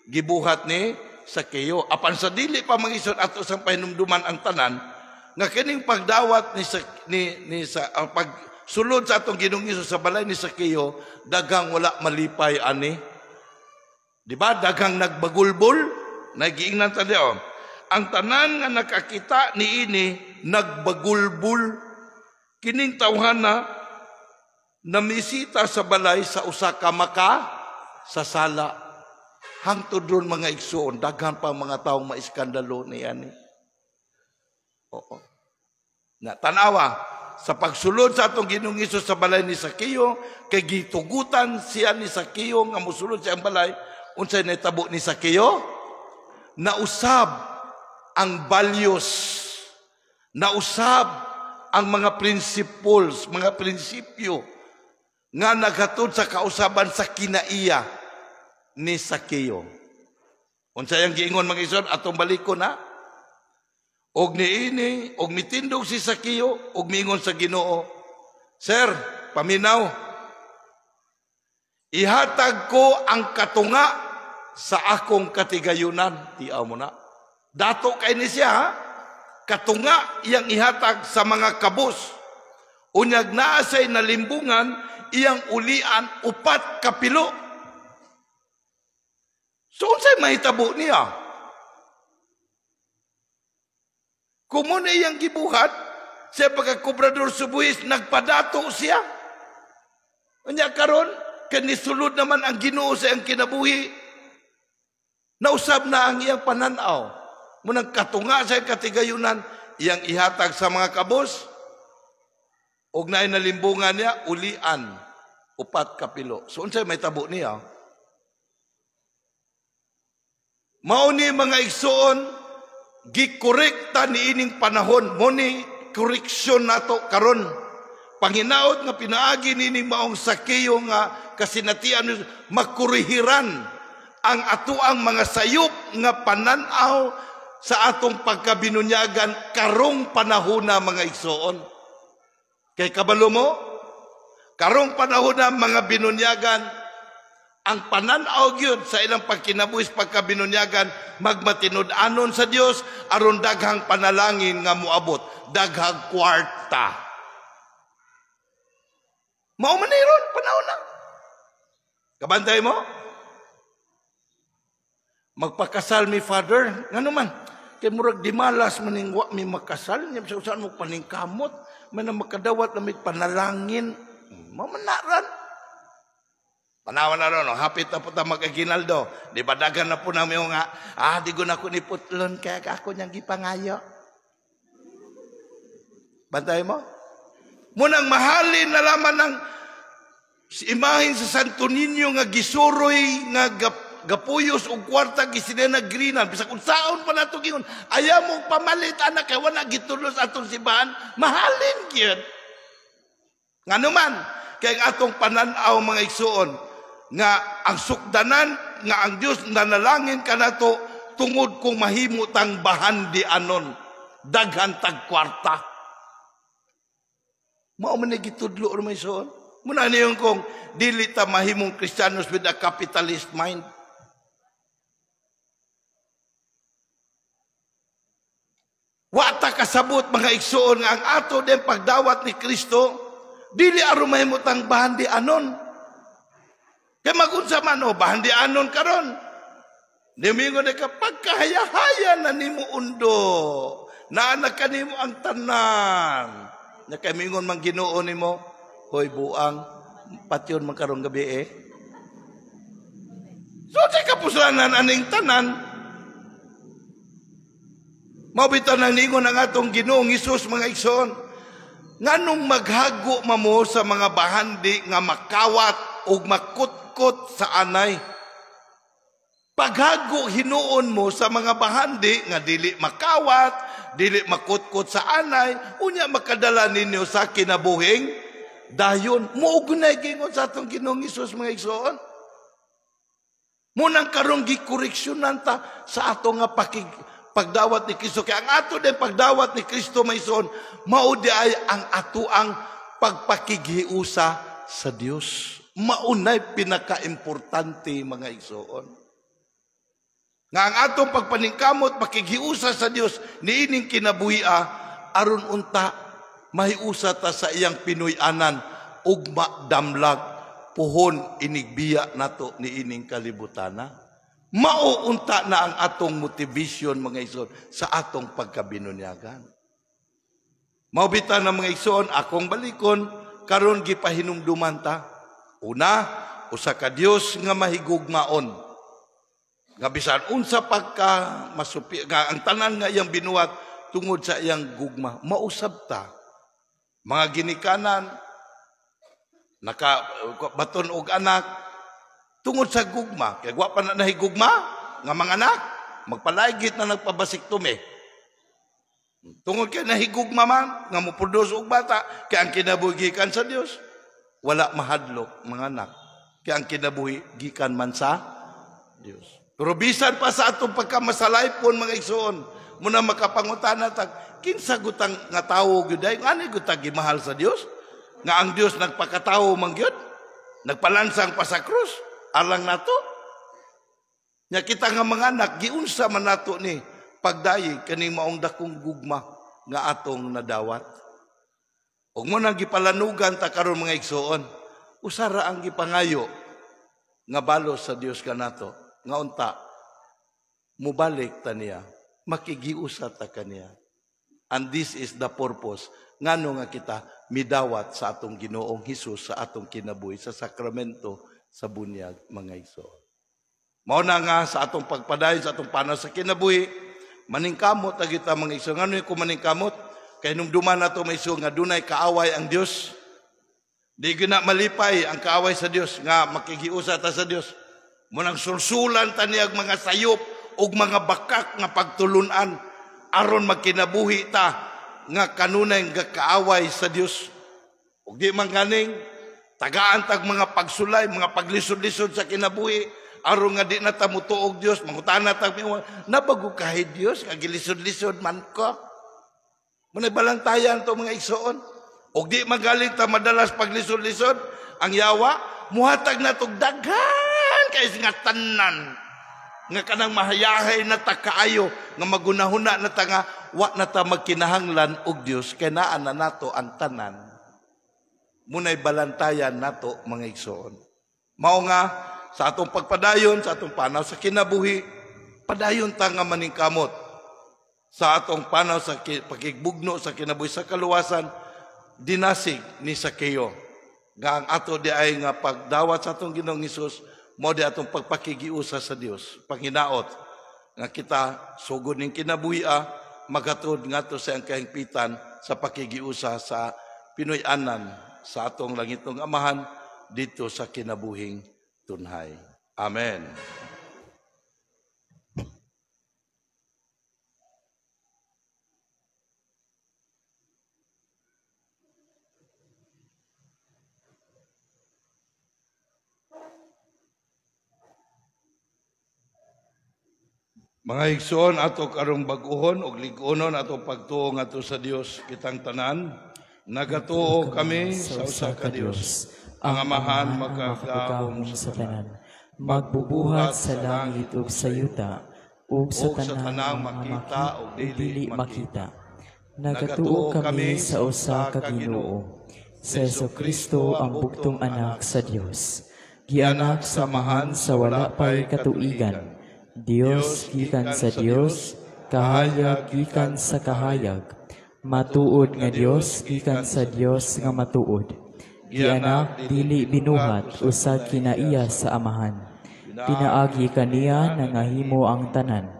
gibuhat ni Sakeo. Apan sa dili pa, mga igsoon, ato sang pahinumduman ang tanan nga kining pagdawat ni sa ni, ni sa ang pagsulod sa atong Ginoong Hesus sa balay ni Sakeo, daghang wala malipay ani. Di ba? Daghang nagbagulbol, nagiingnan ta diyo. Ang tanan nga nakakita niini nagbagulbul. Kining tawhana namisita sa balay sa usa ka maka sa sala. Hangtod ron, mga igsuon, daghan pa mga taong maiskandalo ni ani. Oo. Na tanawa, sa pagsulod sa atong Ginoong Hesus sa balay ni Sakeo, kay gitugutan siya ni Sakeo nga mosulod sa iyang balay, unsay nahitabo ni Sakeo? Nausab ang values. Nausab ang mga principles, mga prinsipyo nga naghatod sa kausaban sa kinaiya ni Sakeo. Unsa yang giingon, mga igsoon, atong balikon na. Og niini, og mitindog si Sakeo, og miingon sa Ginoo, "Sir, paminaw. Ihatag ko ang katunga sa akong katigayunan." Tiaw mo na. Dato kay ni siya, ha? Katunga iyang ihatag sa mga kabus. Unyag naa siya'y nalimbungan, iyang ulian upat kapilo. So unsay mahitabo niya? Kung mo na iyang gibuhat, siya pagkakobrador sa buhis, nagpadato siya. Unya karon, kanisulod naman ang Ginoo sa iyang kinabuhi. Nausab na ang iyang pananaw. Munang katunga sa katigayunan iyang ihatag sa mga kabos og naay nalimbungan niya ulian 4 kapilo. So unsay may tabo niya? Mao ni mga igsoon gikorekta niining panahon, mo ni koreksyon nato karon. Panginaot nga pinaagi niining maong Sakeo nga kasinatian makurihiran ang atuang mga sayop nga panan-aw sa atong pagkabinunyagan karong panahona mga igsoon. Kay kabalo mo, karong panahona mga binunyagan, ang panan-aw gyud sa ilang pagkinabuhis pagkabinunyagan magmatinud-anon sa Dios aron daghang panalangin nga moabot, daghang kwarta. Mao man ni ron panahon na. Kabantay mo? Magpakasal mi Father, ngano man? Kay murag di malas maning wa mi makasal, nya sa usan mo paningkamot, man ang makadawat na may panalangin. Mao man na ron. Panawan na ron, no? Hapit na po ta mag-aginaldo. Di ba dagan na po namin nga, di ko na ko ni putlon, kaya ako niyang gipangayo. Bantay mo? Munang mahalin na laman ng imahin sa Santo Niño nga gisuroy, nga gapuyos og kwarta gisinena greenan. Bisag kung saon pa nato gingon, ayaw mong pamalit anak kay wala gitulos atong simbahan, mahalin gyud. Ngano man, kay ang atong panan-aw mga igsuon, nga ang sukdanan nga ang Dios nanalangin kanato tungod kung mahimo tang bahandi anon, daghan tag kwarta. Mao man gitudlo ro may igsuon. Muna niyon kung dili ta mahimong Kristiyanos with a capitalist mind. Wa ta kasabot mga igsuon nga ang ato din pagdawat ni Kristo dili aron mahimo tang bahandi anon. Kay magunsa man o bahandi anon karon. Nimingon ka pagkahayahaya na nimo undo. Naana kanimo ang tanan. Nya kay mingon man Ginoo nimo, hoy buang patyon man karong gabi eh. So di kapuslanan aning tanan. Mao bitaw nang ningon ang atong Ginoong Hesus mga igsoon. Nganong maghago mamo sa mga bahandi nga makawat ug makutkot sa anay. Paghago hinuon mo sa mga bahandi nga dili makawat, dili makutkot sa anay, unya makadala ninyo sa kinabuhing dayon. Muugnay gingon sa atong Ginoong Hesus mga igsoon. Munang karong gikoreksyonan ta sa ato nga pagdawat ni Kristo. Kaya ang ato din pagdawat ni Kristo may igsoon, mao di ay ang ato ang pagpakighiusa sa Dios. Maunay pinakaimportante mga igsoon. Nga ang atong pagpaningkamot pakighiusa sa Dios niining kinabuhia aron unta mahiusa ta sa iyang Pinoy-anan ugma damlag puhon inigbiya nato niining kalibutana. Mao unta na ang atong motivation mga igsoon sa atong pagkabinunyagan. Mao bitaw na mga igsoon akong balikon karon gipahinumduman ta. Una, usa ka Dios nga mahigugmaon. Nga bisan unsa pagka masupi nga ang tanan nga iyang binuhat tungod sa iyang gugma, mausab ta. Mga ginikanan naka baton og anak tungod sa gugma, kay wa pa na nahigugma nga mga anak, magpalaygit na nagpabasiktume. Tungod kay nahigugma man nga moproduce og bata, kay ang kinabuhi gikan sa Dios, wala mahadlok mga anak. Kay ang kinabuhi gikan man sa Dios. Pero bisan pa sa atong pagkamasalaypon mga igsoon, muna makapangutana tag kinsa gutang nga tawo gyud ay ngani gutang gimahal sa Dios? Nga ang Dios nagpakatawo man gyud, nagpalansang pa sa krus alang nato. Nya kita nga mga anak giunsa man nato ni pagdayi kaning maong dakong gugma nga atong nadawat. Ug mo nang gipalanugan ta karon mga igsoon, usara ang gipangayo nga balos sa Dios kanato. Nga unta mubalik ta niya, makigiusa ta kaniya. And this is the purpose ngano nga kita midawat sa atong Ginoong Hesus sa atong kinabuhi sa sakramento sa bunyag mga igsoon. Mao na nga sa atong pagpadayon sa atong panaw sa kinabuhi, Maningkamot na kita mga igsoon. Ngano ko maningkamot? Kay nung duman nato mga igsoon nga dunay kaaway ang Dios. Di gyud na malipay ang kaaway sa Dios nga makigiusa ta sa Dios. Munang sulsulan ta niyag mga sayop ug mga bakak nga pagtulunan aron magkinabuhi ta nga kanunay nga kaaway sa Dios. Ug di man ganing tagaan tag mga pagsulay, mga paglisod-lisod sa kinabuhi aron nga di na ta mutuog Dios, mangutana tag nabago kahi Dios nga gilisod-lisod man ko. Munay balantayan to mga igsoon. Ug di magaling ta madalas paglisod-lisod ang yawa muhatag na tog daghan kay nga tanan nga kanang mahayahay na ta kaayo nga magunahuna na ta nga wa na ta magkinahanglan og Dios kay naa na nato ang tanan. Munay balantayan nato mga igsoon. Mao nga sa atong pagpadayon sa atong panaw sa kinabuhi, padayon ta nga maningkamot sa atong panaw sa pakigbugno sa kinabuhi sa kaluwasan. Dinasig ni Sakeo nga ang ato di ay nga pagdawat sa atong Ginoong Hesus mao di atong pagpakigiusa sa Dios, panginaot nga kita sugod ning kinabuhi magatod ngadto sa iyang kahingpitan sa pakigiusa sa Pinoy-anan sa atong langitong Amahan dito sa kinabuhing tunhay. Amen. Mga igsoon, ato karong bag-uhon og lig-onon atong pagtuo ngadto sa Dios kitang tanan. Nagatuo kami sa usa ka Dios, ang Amahan makagagahom sa tanan, magbubuhat sa langit ug sa yuta, ug sa tanang makita ug dili makita. Nagatuo kami sa usa ka Ginoo, sa Jesucristo ang bugtong anak sa Dios, gianak sa Amahan sa wala pay katuigan. Dios gikan sa Dios, kahayag gikan sa kahayag, matuod nga Dios gikan sa Dios nga matuod. Gianak dili binuhat usa kinaiya sa Amahan. Pinaagi kaniya nangahimo ang tanan.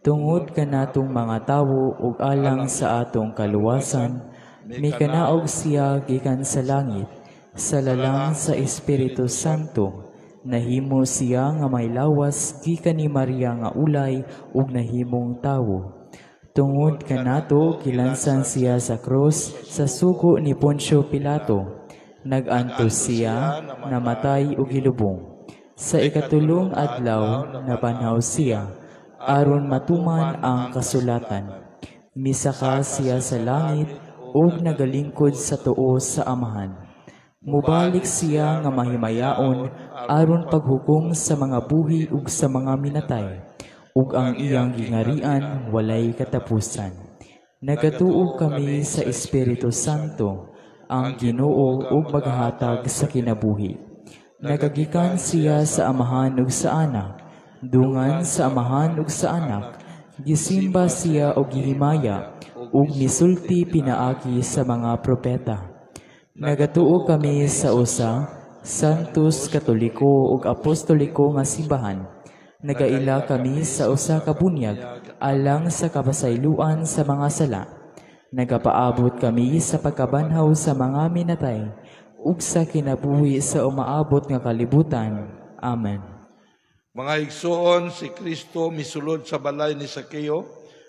Tungod kanatong mga tawo ug alang sa atong kaluwasan, mikanaog siya gikan sa langit, sa lalang sa Espiritu Santo. Nahimo siya nga may lawas gikan ni Maria nga ulay ug nahimong tawo. Tungod kanato gilansan siya sa krus sa sugo ni Poncio Pilato. Nag-antos siya, namatay ug gilubong. Sa ikatulong adlaw nabanhaw siya aron matuman ang kasulatan. Misaka siya sa langit ug nagalingkod sa tuo sa Amahan. Mubalik siya nga mahimayaon aron paghukom sa mga buhi ug sa mga minatay, ug ang iyang gingarian walay katapusan. Nagatuo kami sa Espiritu Santo, ang Ginoo ug maghatag sa kinabuhi. Nagagikan siya sa Amahan ug sa Anak, dungan sa Amahan ug sa Anak, gisimba siya og gihimaya ug misulti pinaagi sa mga propeta. Nagatuo kami sa usa, Santos Katoliko ug Apostoliko nga simbahan. Nagaila kami sa usa ka bunyag alang sa kapasayloan sa mga sala. Nagapaabot kami sa pagkabanhaw sa mga minatay ug sa kinabuhi sa umaabot nga kalibutan. Amen. Mga igsoon, si Kristo misulod sa balay ni Sakeo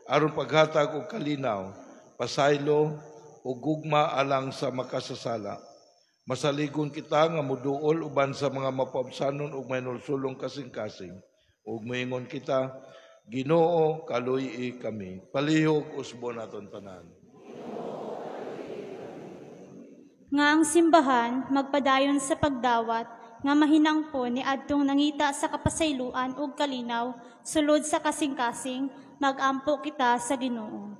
aron paghatag og kalinaw, pasaylo o gugma alang sa makasasala. Masaligon kita nga muduol uban sa mga mapaubsanon ug mainulsulong kasing-kasing. Ug moingon kita, Ginoo, kaluy-i kami. Palihog usbo naton tanan. Nga ang simbahan magpadayon sa pagdawat nga mahinangpo ni adtong nangita sa kapasayloan ug kalinaw sulod sa kasing-kasing, magampo kita sa Ginoo.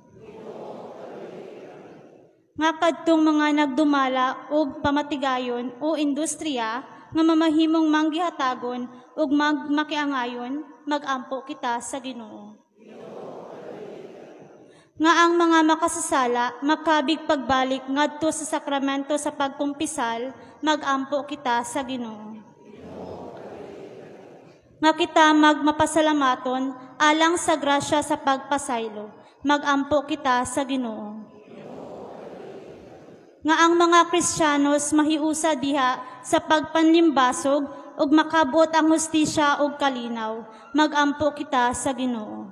Nga kadtong mga nagdumala og pamatigayon o industriya nga mamahimong manggihatagon ug magmakiangayon, magampo kita sa Ginoo. Nga ang mga makasasala makabig pagbalik ngadto sa sakramento sa pagkumpisal, magampo kita sa Ginoo. Nga kita magmapasalamaton alang sa grasya sa pagpasaylo. Magampo kita sa Ginoo. Nga ang mga Kristiyanos mahiusa diha sa pagpanlimbasog ug makabot ang hustisya ug kalinaw. Magampo kita sa Ginoo.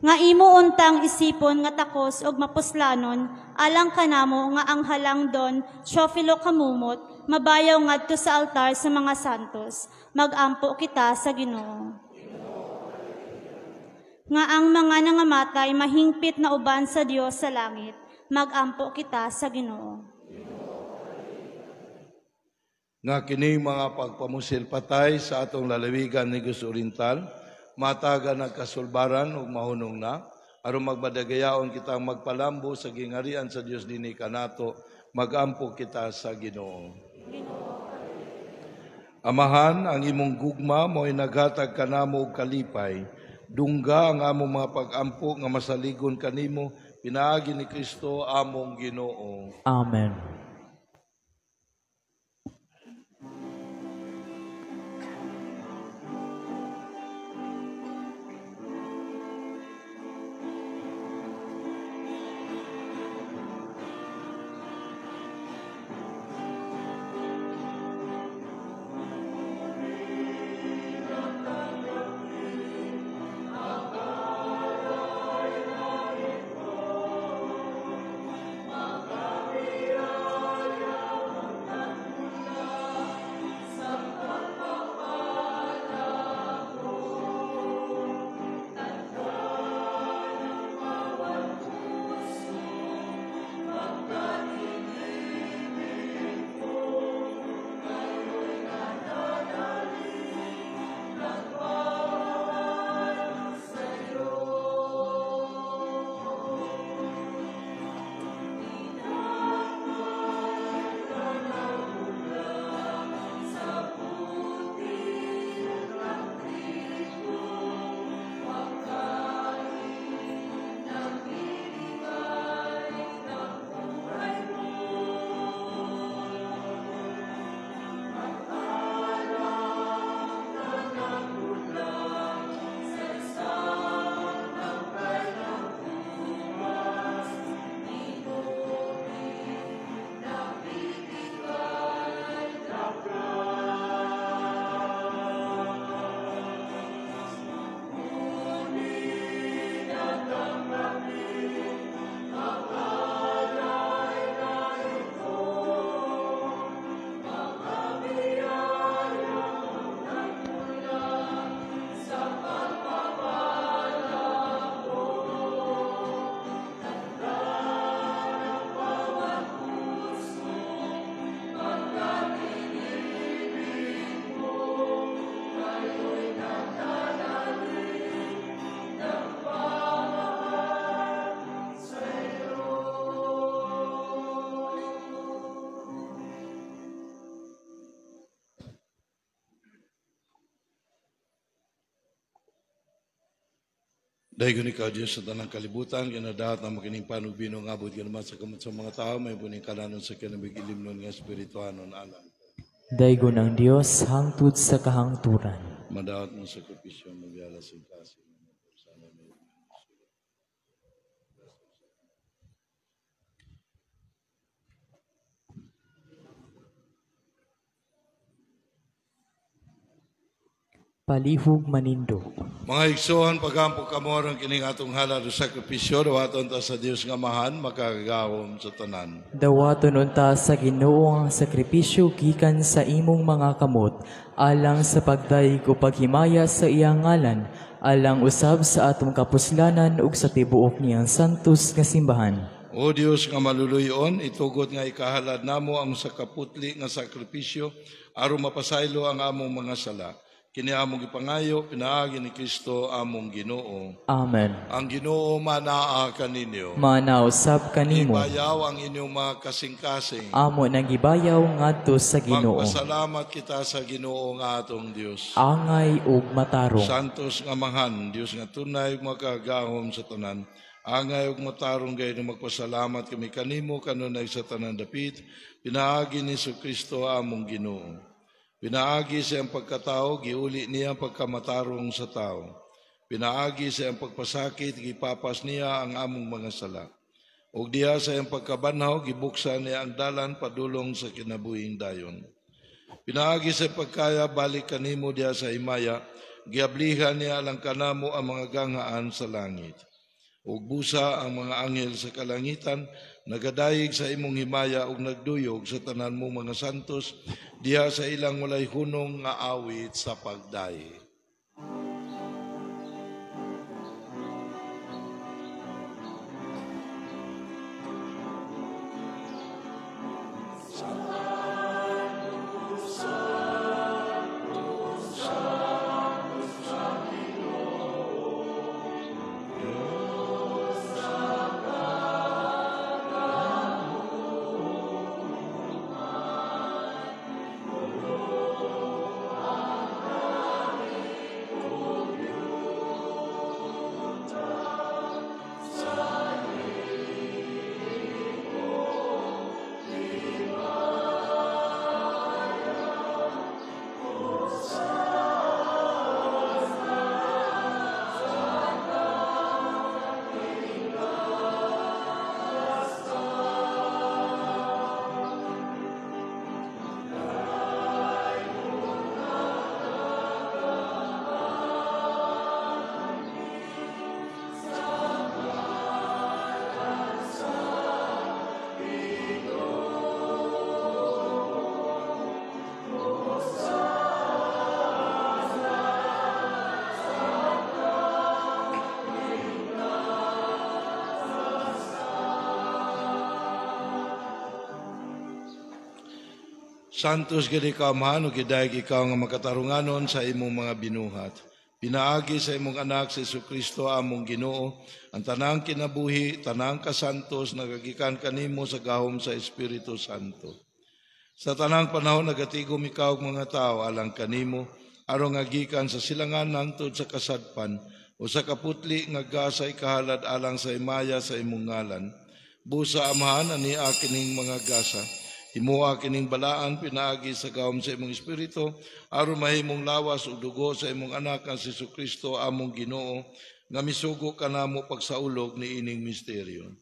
Nga imo untang isipon nga takos og mapuslanon alang kanamo nga ang halang Don Teofilo Camomot mabayaw ngadto sa altar sa mga santos. Magampo kita sa Ginoo. Nga ang mga nangamatay mahingpit na uban sa Dios sa langit. Magampo kita sa Ginoo. Nga kini mga pagpamusil patay sa atong lalawigan Negros Oriental, mataga nagkasulbaran ug mahunong na, aron magmadagayaon kitang magpalambo sa gingarian sa Dios dinhi kanato, magampo kita sa Ginoo. Amahan, ang imong gugma mo'y naghatag kanamo og kalipay. Dungga ang among mga pag-ampo nga masaligon kanimo, pinaagi ni Kristo among Ginoo. Amen. Dahil ikaw, Diyos, sa tanang kalibutan, kinadahat na makining panubino nga abot ganaman sa kamot sa mga tao, may buning kalanon sa kinabig ilimnon nga espirituanon alang. Daygon ang Dios hangtod sa kahangturan. Madaot mo sakripisyo, magyala sa kasi. Palihog manindog. Mga igsoon, pagampo kamo aron kining atong halad o sakripisyo, dawaton ta sa Dios nga Amahan, makagagahom sa tanan. Dawaton unta sa Ginoo ang sakripisyo gikan sa imong mga kamot, alang sa pagdayeg o paghimaya sa iyang ngalan, alang usab sa atong kapuslanan ug sa tibuok niyang santos nga simbahan. O Dios nga maluluyon, itugot nga ikahalad namo ang sakaputli nga sakripisyo aron mapasaylo ang among mga sala. Kini among gipangayo, pinaagi ni Kristo among Ginoo. Amen. Ang Ginoo manaa kaninyo. Manausab kanimo. Ibayaw ang inyong mga kasing-kasing. Amo nang gibayaw ngadto sa Ginoo. Magpasalamat kita sa Ginoo nga atong Dios. Angay ug matarong. Santos nga Amahan, Dios nga tunay ug makagagahom sa tanan. Angay ug matarong gayon magpasalamat kami kanimo kanunay sa tanan dapit, pinaagi ni Kristo among Ginoo. Pinaagi sa iyang pagkatao, giuli niya ang pagkamatarong sa tao. Pinaagi sa iyang pagpasakit, gipapas niya ang among mga sala. Ug diha sa iyang pagkabanhaw, gibuksan niya ang dalan padulong sa kinabuhing dayon. Pinaagi sa pagkaya, balik kanimo diha sa himaya, giablihan niya alang kanamo ang mga ganghaan sa langit. Ug busa ang mga anghel sa kalangitan, nagadayeg sa imong himaya ug nagduyog sa tanan mo mga santos, diha sa ilang walay hunong nga awit sa pagdayeg. Santos gid ikaw, Amahan, ug gidayeg ikaw nga makatarunganon sa imong mga binuhat. Pinaagi sa imong anak si Jesucristo among Ginoo, ang tanang kinabuhi, tanang kasantos nagagikan kanimo sa gahom sa Espiritu Santo. Sa tanang panahon nagatigom ikaw og mga tawo alang kanimo, aron nga gikan sa silangan hangtod sa kasadpan o sa kaputli nga gasa ikahalad alang sa himaya sa imong ngalan. Busa, Amahan, ani kining mga gasa. Himoa kining balaan pinaagi sa gahom sa imong espiritu aron mahimong lawas ug dugo sa imong anak nga si Jesucristo among Ginoo nga misugo kanamo pagsaulog niining misteryo.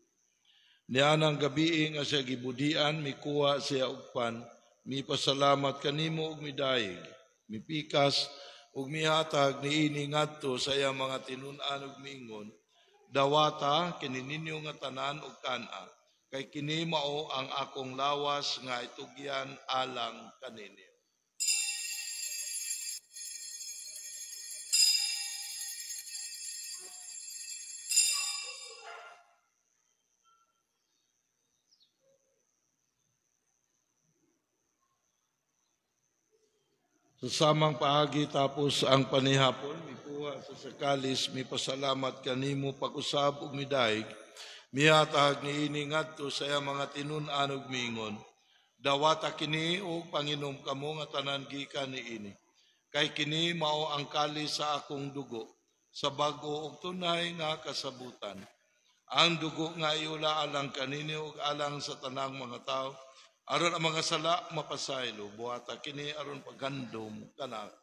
Nianang gabii nga siya gibudian, mikuha siya og pan, mipasalamat kanimo ug midayeg, mipikas ug mihatag niini ngadto sa iyang mga tinun-an ug miingon, dawata kini ninyo nga tanan ug kan-a, kay kini mao ang akong lawas nga itugyan alang kaninyo. Sa samang paagi tapos ang panihapon, mikuha sa sakalis, mipasalamat kanimo pag-usab ug midayeg, mihatag niini ngadto sa iyang mga tinun-an ug miingon, dawata kini ug panginom kamo nga tanan gikan niini, kay kini mao ang kalis sa akong dugo, sa bag-o ug tunay nga kasabutan. Ang dugo nga iula alang kanini ug alang sa tanang mga tawo, aron ang mga sala mapasaylo, buhata kini aron paghandom kanako.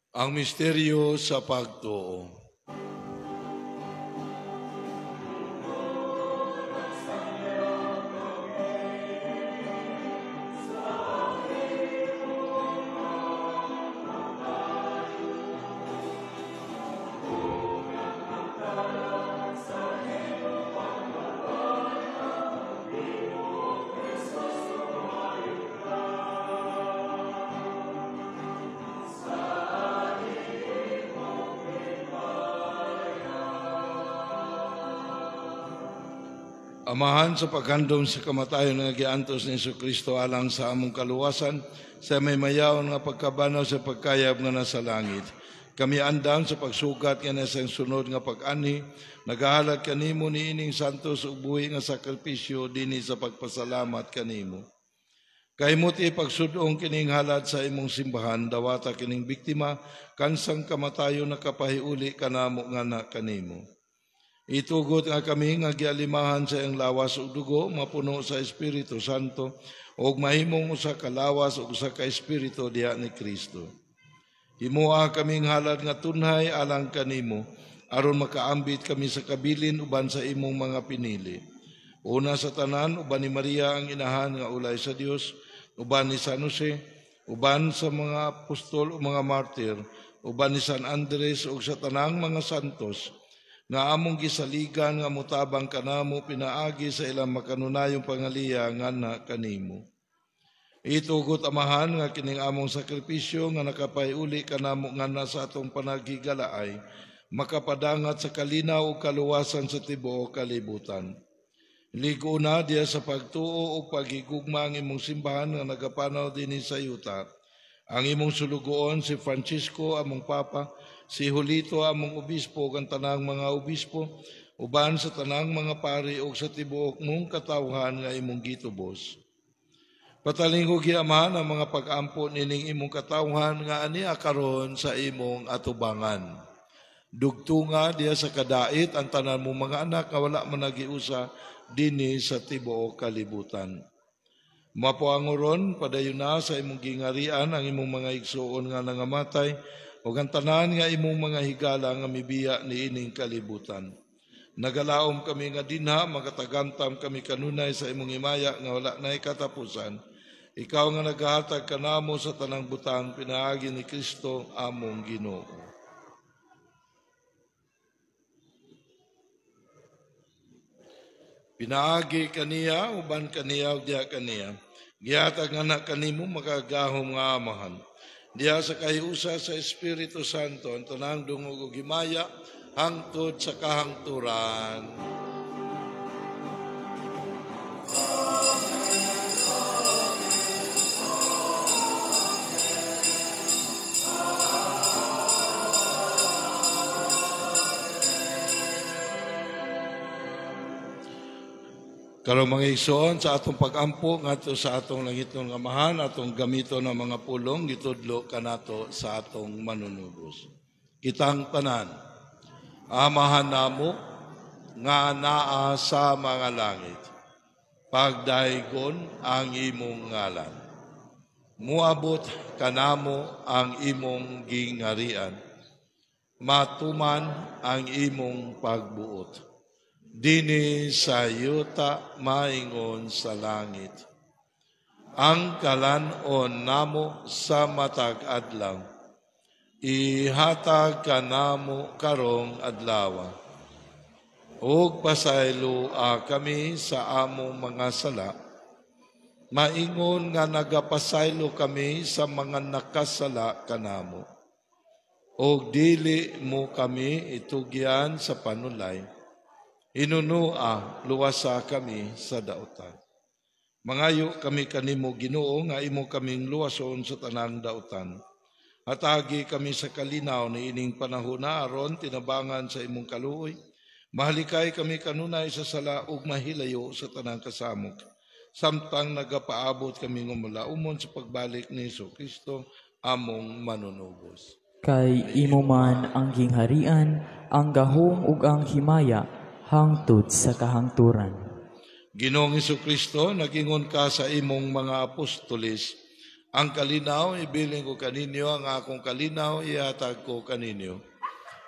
Ang misteryo sa pagtuo. Amahan, sa paghandom sa kamatayon nga giantos ni Hesukristo alang sa among kaluwasan, sa may mayaon nga pagkabanaw sa pagkayab nga nasa langit. Kami andam sa pagsugat nga nasa sunod nga pag-anhi, nagahalad kanimo niining santos ug buhi nga sakripisyo dinhi sa pagpasalamat kanimo. Kahimot ipagsudong kining halad sa imong simbahan, dawata kining biktima, kansang kamatayon nakapahiuli kanamo nga na kanimo. Itugot nga kami nga gialimahan sa iyang lawas ug dugo, mapuno sa Espiritu Santo, ug mahimong usa ka lawas ug usa ka espiritu diha ni Kristo. Himoa kaming halad nga tunhay alang kanimo, aron makaambit kami sa kabilin uban sa imong mga pinili. Una sa tanan, uban ni Maria ang inahan nga ulay sa Dios, uban ni San Jose, uban sa mga apostol o mga martir, uban ni San Andres ug sa tanang mga santos, nga among gisaligan nga mutabang kanamo pinaagi sa ilang makanunayong pangaliya nga na kanimo. Itugot, Amahan, nga kining among sakripisyo nga nakapahiuli kanamo nga na sa atong panaghigalaay, makapadangat sa kalinaw ug kaluwasan sa tibuok kalibutan. Ligo na diya sa pagtuo ug paghigugma ang imong simbahan nga nagapanaw dinhi sa yuta. Ang imong sulugoon si Francisco among Papa, si Julito among obispo ug ang tanang mga obispo, uban sa tanang mga pari ug sa tibuok mong katawhan nga imong gitubos. Patalinghugi, Amahan, ang mga pag-ampo nining imong katawhan nga ania karon sa imong atubangan. Dugtunga diya sa kadait ang tanan mong mga anak nga wala man nagiusa dinhi sa tibuok kalibutan. Mapuangoron padayon na sa imong gingarian ang imong mga igsuon nga nangamatay ug ang tanan nga imong mga higala nga mibiya niining kalibutan. Nagalaom kami nga dinha, makatagamtam kami kanunay sa imong himaya nga wala nay katapusan. Ikaw nga nagahatag kanamo sa tanang butang pinaagi ni Kristo among Ginoo. Pinaagi kaniya, uban kaniya, ug diha kaniya. Gihatag nga na kanimo makagahom nga Amahan. Diha sa kahiusa sa Espiritu Santo, ang tanang dungog ug himaya, hangtod sa kahangturan. Karon mga igsoon, sa atong pag-ampo ngadto sa atong langitnong Amahan, atong gamiton ang mga pulong gitudlo kanato sa atong manunubos. Kitang tanan, Amahan namo nga naa sa mga langit, pagdaygon ang imong ngalan. Muabot kanamo ang imong gingarian, matuman ang imong pagbuot. Dini sa yuta maingon sa langit. Ang kalan-on namo sa matag adlaw, ihatag kanamo karong adlaw. Ug pasayloa kami sa among mga sala, maingon nga nagapasaylo kami sa mga nakasala kanamo. Ug dili mo kami itugyan sa panulay, inunua luwasa kami sa dautan. Mangayo kami kanimo Ginoo nga imo kaming luwason sa tanang dautan. Hatagi kami sa kalinaw ni ining panahona aron tinabangan sa imong kaluoy. Mahalikay kami kanunay sa sala ug mahilayo sa tanang kasamok. Samtang nagapaabot kami ngumalaumon sa pagbalik ni Jesucristo among manunubos. Kay imo man ang gingharian, ang gahom ug ang himaya hangtod sa kahangturan. Ginoong Jesucristo, nagingon ka sa imong mga apostoles, ang kalinaw ibilin ko kaninyo, ang akong kalinaw ihatag ko kaninyo.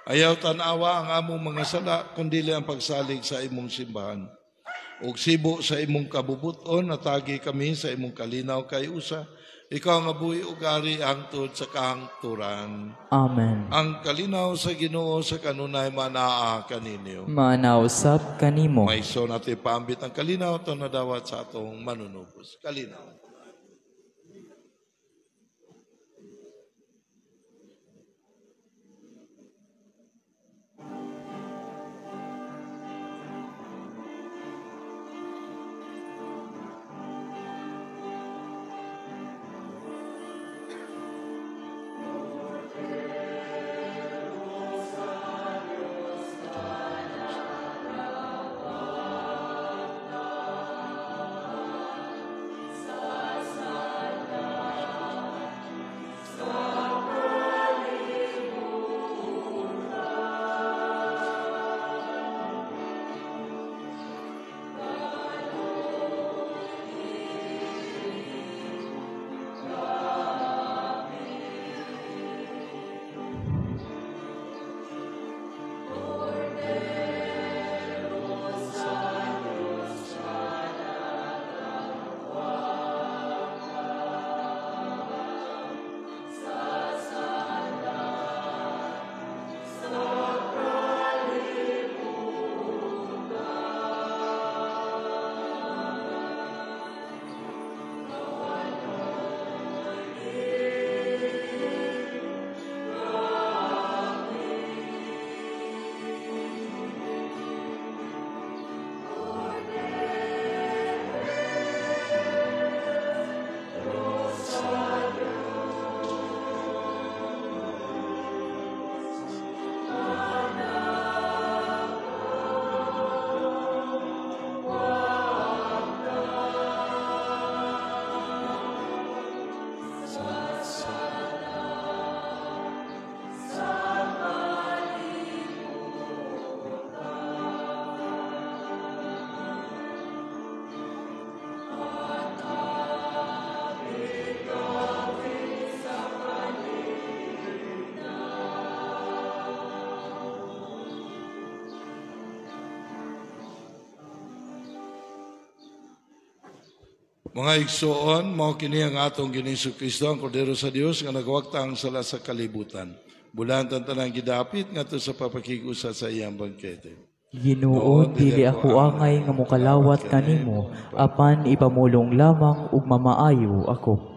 Ayaw tan-awa ang among mga sala, kundili ang pagsalig sa imong simbahan. Ug sibo sa imong kabubuton, natagi kami sa imong kalinaw kay usa. Ikaw nga buhi ug ari hangtod sa kahangturan. Amen. Ang kalinaw sa Ginoo sa kanunay manaa kaninyo. Manausap kanimo. May so natin paambit ang kalinaw ito nadawat sa atong manunubos. Kalinaw. Mga igsoon, mao kini ang atong Ginoong Kristo, ang Kordero sa Dios nga nagwagta ang sala sa kalibutan. Bulahan ang tanang gidapit ngadto sa papakig-usa sa iyang bangkete. Ginoo, dili ako angay nga mokalawat kanimo, apan ipamulong lamang ug mamaayo ako.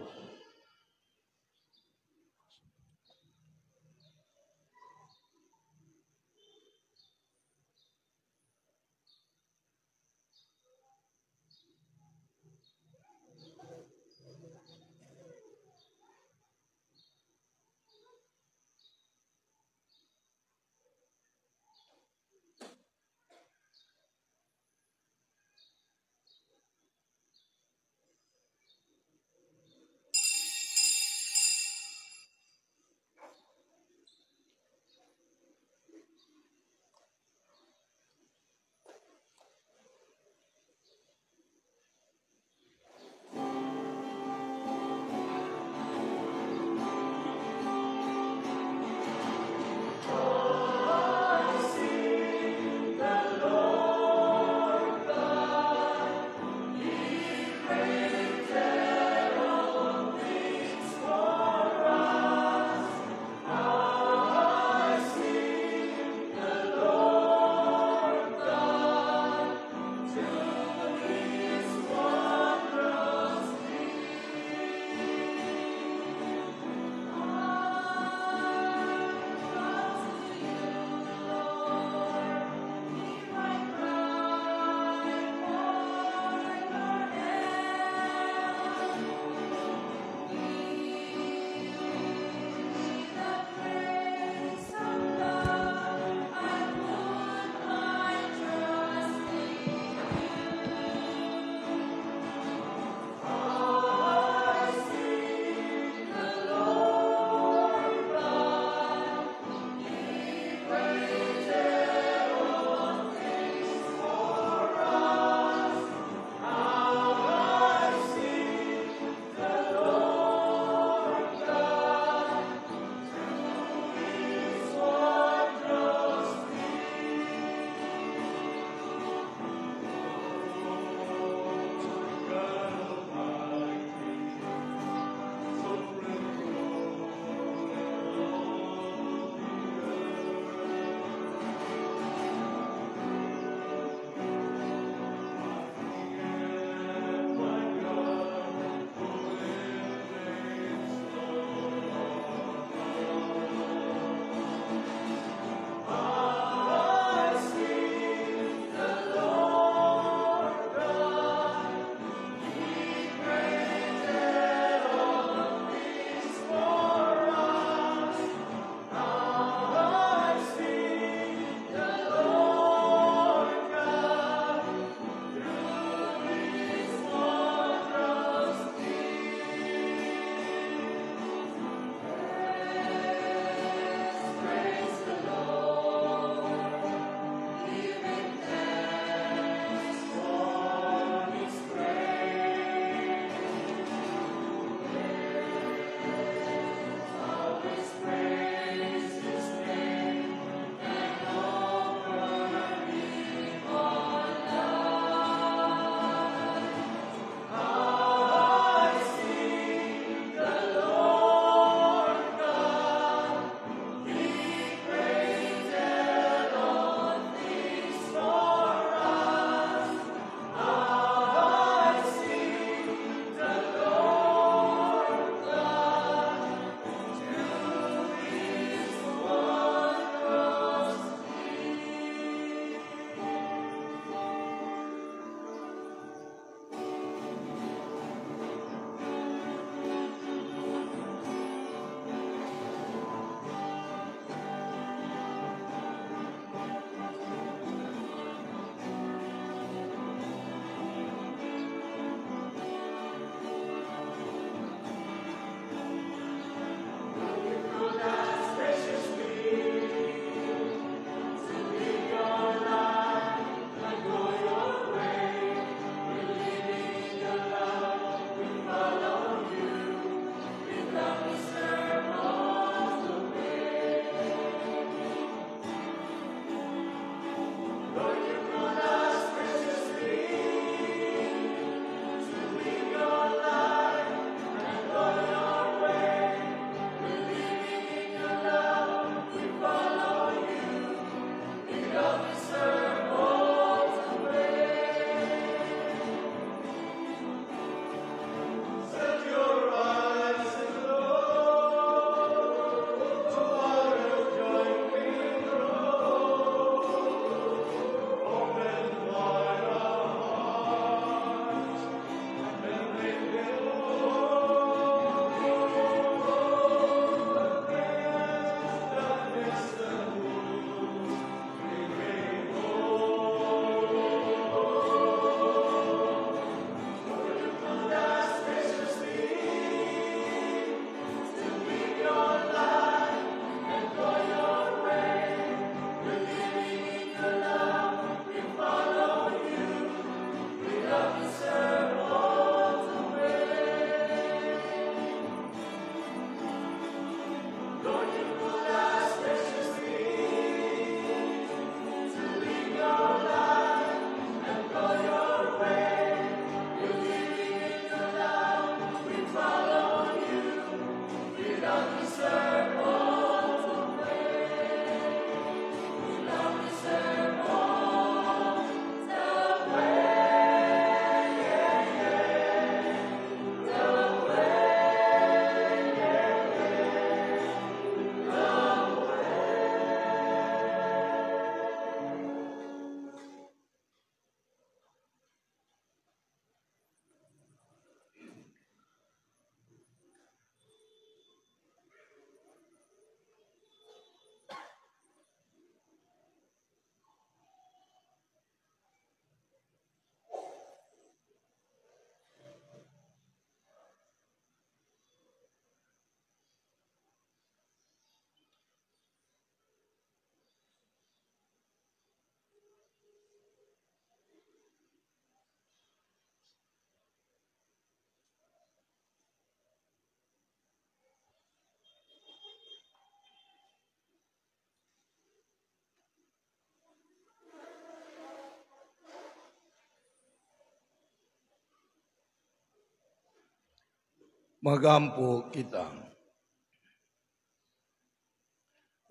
Magampo kita.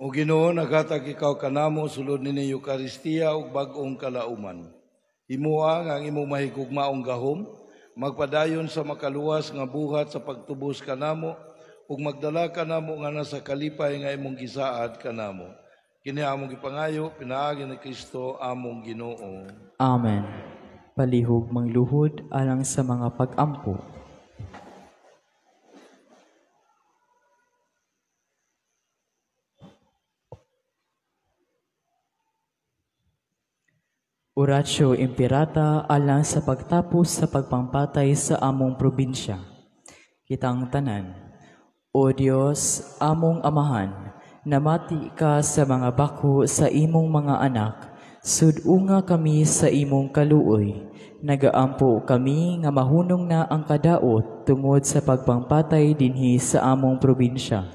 O Ginoo, naghatag ikaw kanamo sulod nini Eukaristiya ug bag-ong kalauman. Himoa nga ang imong mahigugmaong gahom magpadayon sa makaluwas nga buhat sa pagtubos kanamo ug magdala kanamo nga nasa kalipay nga imong gisaad kanamo. Kini among gipangayo pinaagi ni Kristo among Ginoo. Amen. Palihog mangluhod alang sa mga pag-ampo. Oratio Imperata alang sa pagtapos sa pagpampatay sa among probinsya. Kitang tanan, O Dios, among amahan, namati ka sa mga bako sa imong mga anak, sud-unga kami sa imong kaluoy. Nagaampo kami nga mahunong na ang kadaot tungod sa pagpampatay dinhi sa among probinsya.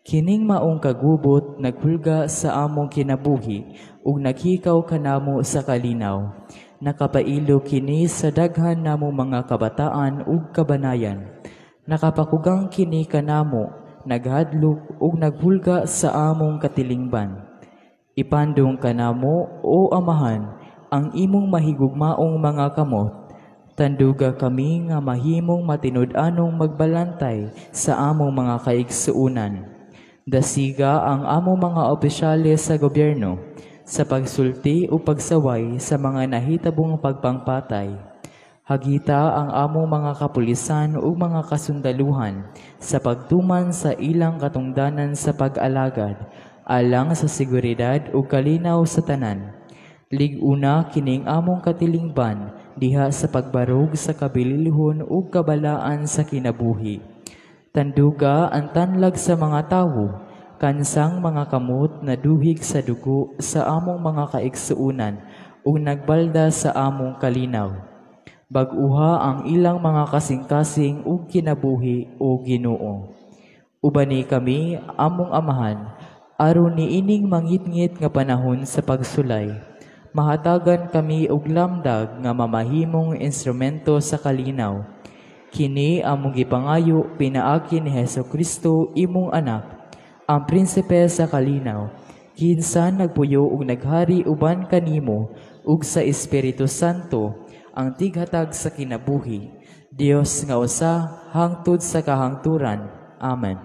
Kining maong kagubot naghulga sa among kinabuhi ug naghikaw kanamo sa kalinaw. Nakapailo kini sa daghan namo mga kabataan ug kabanayan. Nakapakugang kini kanamo, naghadlok ug naghulga sa among katilingban. Ipandong kanamo, o Amahan, ang imong mahigugmaong mga kamot. Tanduga kami nga mahimong matinud-anong magbalantay sa among mga kaigsuonan. Dasiga ang among mga opisyales sa gobyerno sa pagsulti o pagsaway sa mga nahitabong pagpangpatay. Hagita ang among mga kapulisan o mga kasundaluhan sa pagtuman sa ilang katungdanan sa pag-alagad, alang sa seguridad o kalinaw sa tanan. Lig-una kining among katilingban diha sa pagbarog sa kabililhon o kabalaan sa kinabuhi. Tanduga ang tanlag sa mga tawo, kansang mga kamot na duhig sa dugo sa among mga kaigsuonan ug nagbalda sa among kalinaw. Bag-uha ang ilang mga kasing-kasing ug kinabuhi o Ginoo. Ubani kami among amahan, aron niining mangitngit nga panahon sa pagsulay. Mahatagan kami og lamdag nga mamahimong instrumento sa kalinaw. Kini among gipangayo pinaagi ni Hesus Kristo imong anak, ang prinsipe sa kalinaw, kinsa nagpuyo ug naghari uban kanimo ug sa Espiritu Santo, ang tighatag sa kinabuhi. Dios nga usa hangtod sa kahangturan. Amen.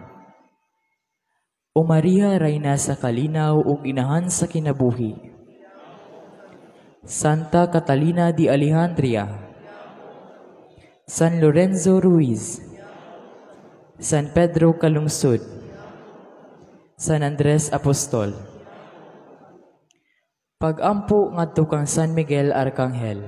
O Maria, Reyna sa kalinaw ug inahan sa kinabuhi. Santa Catalina de Alejandria, San Lorenzo Ruiz, San Pedro Calungsod, San Andres Apostol. Pag-ampo ngadto kang San Miguel Arcangel.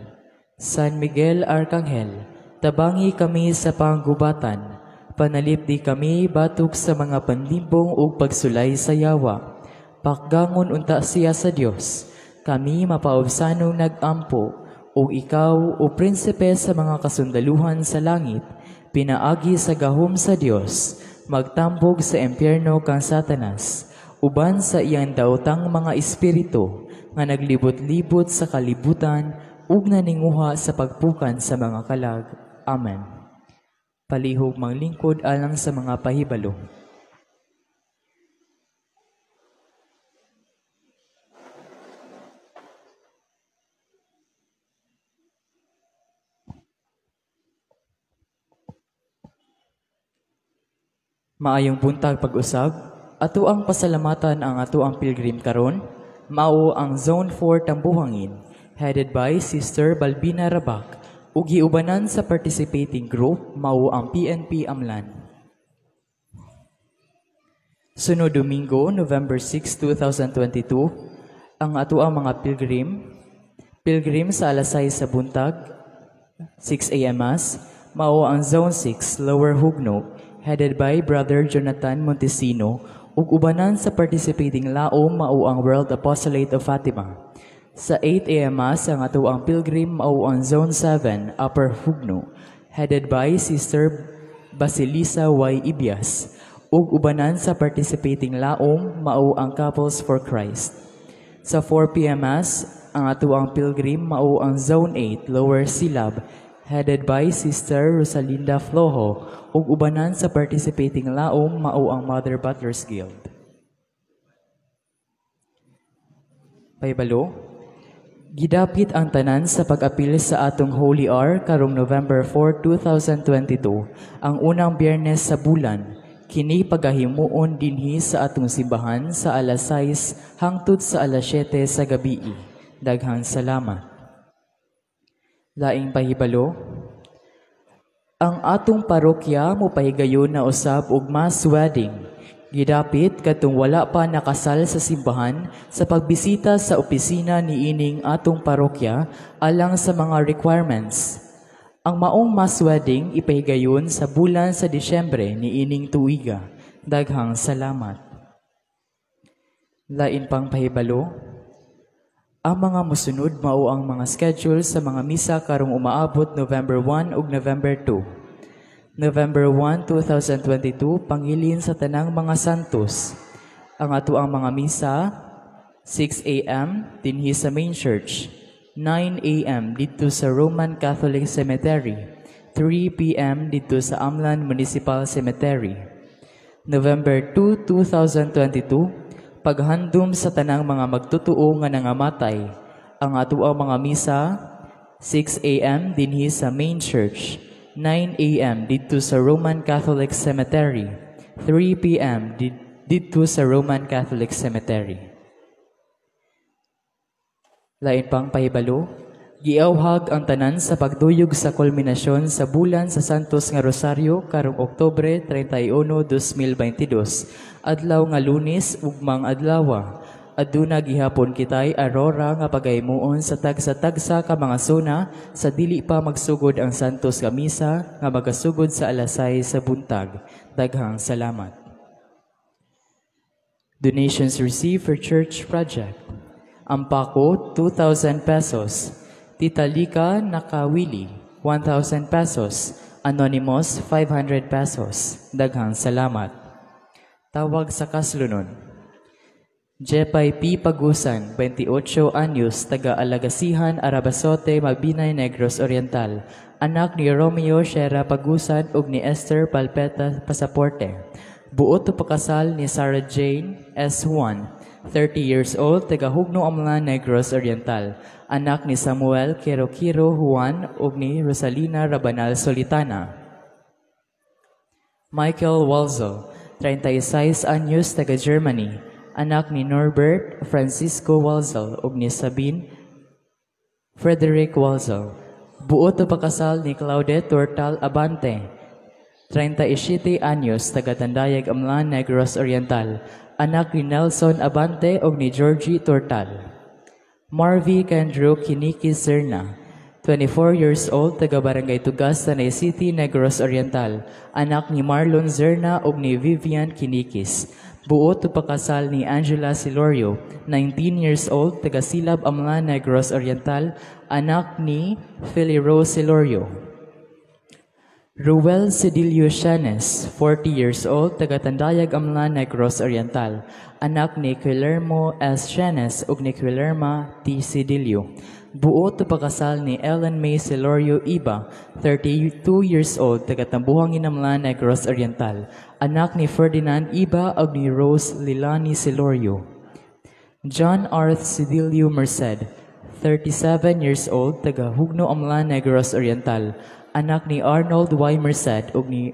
San Miguel Arcangel, tabangi kami sa panggubatan, panalipdi kami batok sa mga panlimbong ug pagsulay sa yawa. Pakgangon unta siya sa Dios, kami mapaubsanong nag-ampo, ug ikaw, o prinsipe sa mga kasundaluhan sa langit, pinaagi sa gahom sa Dios, magtambog sa impyerno kang Satanas, uban sa iyang daotang mga espiritu nga naglibot-libot sa kalibutan ug naninguha sa pagpukan sa mga kalag. Amen. Palihog manglingkod alang sa mga pahibalo. Maayong buntag pag-usab, ato ang pasalamatan ang ato ang pilgrim karon, mao ang Zone 4 Tambuhangin, headed by Sister Balbina Rabac, ug giubanan sa participating group mao ang PNP Amlan. Sunod Domingo, November 6, 2022, ang ato ang mga pilgrim sa alas 6 sa buntag, 6 a.m. Mass, mao ang Zone 6 Lower Hugno, headed by Brother Jonathan Montesino, ug ubanan sa participating laom mao ang World Apostolate of Fatima. Sa 8 a.m. Mass, ang ato ang pilgrim mao ang Zone 7 Upper Hugno, headed by Sister Basilisa Y. Ibias, ug ubanan sa participating laom mao ang Couples for Christ. Sa 4 p.m. Mass, ang ato ang pilgrim mao ang Zone 8 Lower Silab, Headed by Sister Rosalinda Flojo ug ubanan sa participating laom mao ang Mother Butlers Guild. Pahibalo, gidapit ang tanan sa pag-apil sa atong Holy Hour karong November 4, 2022, ang unang Biyernes sa bulan. Kini pagahimuon dinhi sa atong simbahan sa alas 6 hangtod sa alas 7 sa gabi. Daghang salamat. Laing pahibalo, ang atong parokya mopahigayon na usab og mass wedding. Gidapit katong wala pa nakasal sa simbahan sa pagbisita sa opisina niining atong parokya alang sa mga requirements. Ang maong mass wedding ipahigayon sa bulan sa Disyembre niining tuiga. Daghang salamat. Lain pang pahibalo, ang mga musunod mao ang mga schedule sa mga misa karong umaabot November 1 ug November 2. November 1, 2022, pangilin sa tanang mga santos. Ang ato ang mga misa, 6 a.m. dinhi sa main church, 9 a.m. didto sa Roman Catholic Cemetery, 3 p.m. didto sa Amlan Municipal Cemetery. November 2, 2022, paghandom sa tanang mga magtutuo nga nangamatay. Ang ato ang mga misa, 6 a.m. dinhi sa main church, 9 a.m. didto sa Roman Catholic Cemetery, 3 p.m. didto sa Roman Catholic Cemetery. Lain pang pahibalo, giawhag ang tanan sa pagduyog sa kulminasyon sa bulan sa Santos nga Rosario karong Oktubre 31, 2022, adlaw nga Lunes ugmang adlawa. Aduna gihapon kitay Aurora nga pagahimuon sa tagsa-tagsa ka mga sona sa dili pa magsugod ang Santos nga Misa nga magasugod sa alas 6 sa buntag. Daghang salamat. Donations received for church project. Ampako, 2,000 pesos. Tita Lika Nakawili, 1,000 pesos. Anonymous, 500 pesos. Daghang salamat. Tawag sa kaslunon. Jepay P. Pagusan, 28 anyos, taga Alagasihan, Arabasote, Mabinay, Negros Oriental. Anak ni Romeo Shera Pagusan ug ni Esther Palpeta Pasaporte. Buot pakasal ni Sarah Jane S. Juan, 30 years old, taga Hugno Amlan, Negros Oriental. Anak ni Samuel Quero Juan ug ni Rosalina Rabanal Solitana. Michael Walzel, 36 anyos, taga Germany. Anak ni Norbert Francisco Walzel ug ni Sabine Frederick Walzel. Buot pakasal ni Claudette Tortal Abante, 37 anyos, taga Tandayag Amlan, Negros Oriental. Anak ni Nelson Abante ug ni Georgie Tortal. Marvy Kendro Kiniki Serna, 24 years old, taga Barangay Tugas, Tanay City, Negros Oriental. Anak ni Marlon Zerna ug ni Vivian Kinikis. Buot pakasal ni Angela Silorio, 19 years old, taga Silab, Amlan, Negros Oriental. Anak ni Philly Rose Silorio. Ruel Cedilio Shanes, 40 years old, taga Tandayag, Amlan, Negros Oriental. Anak ni Guillermo S. Shanes ug ni Guillerma T. Cedilio. Buot pakasal ni Ellen May Celorio Iba, 32 years old, taga Tambuhang Inamlan, Negros Oriental. Anak ni Ferdinand Iba ug ni Rose Lilani Celorio. John Arth Cedilio Merced, 37 years old, taga Hugno Amlan, Negros Oriental. Anak ni Arnold Y. Merced ug ni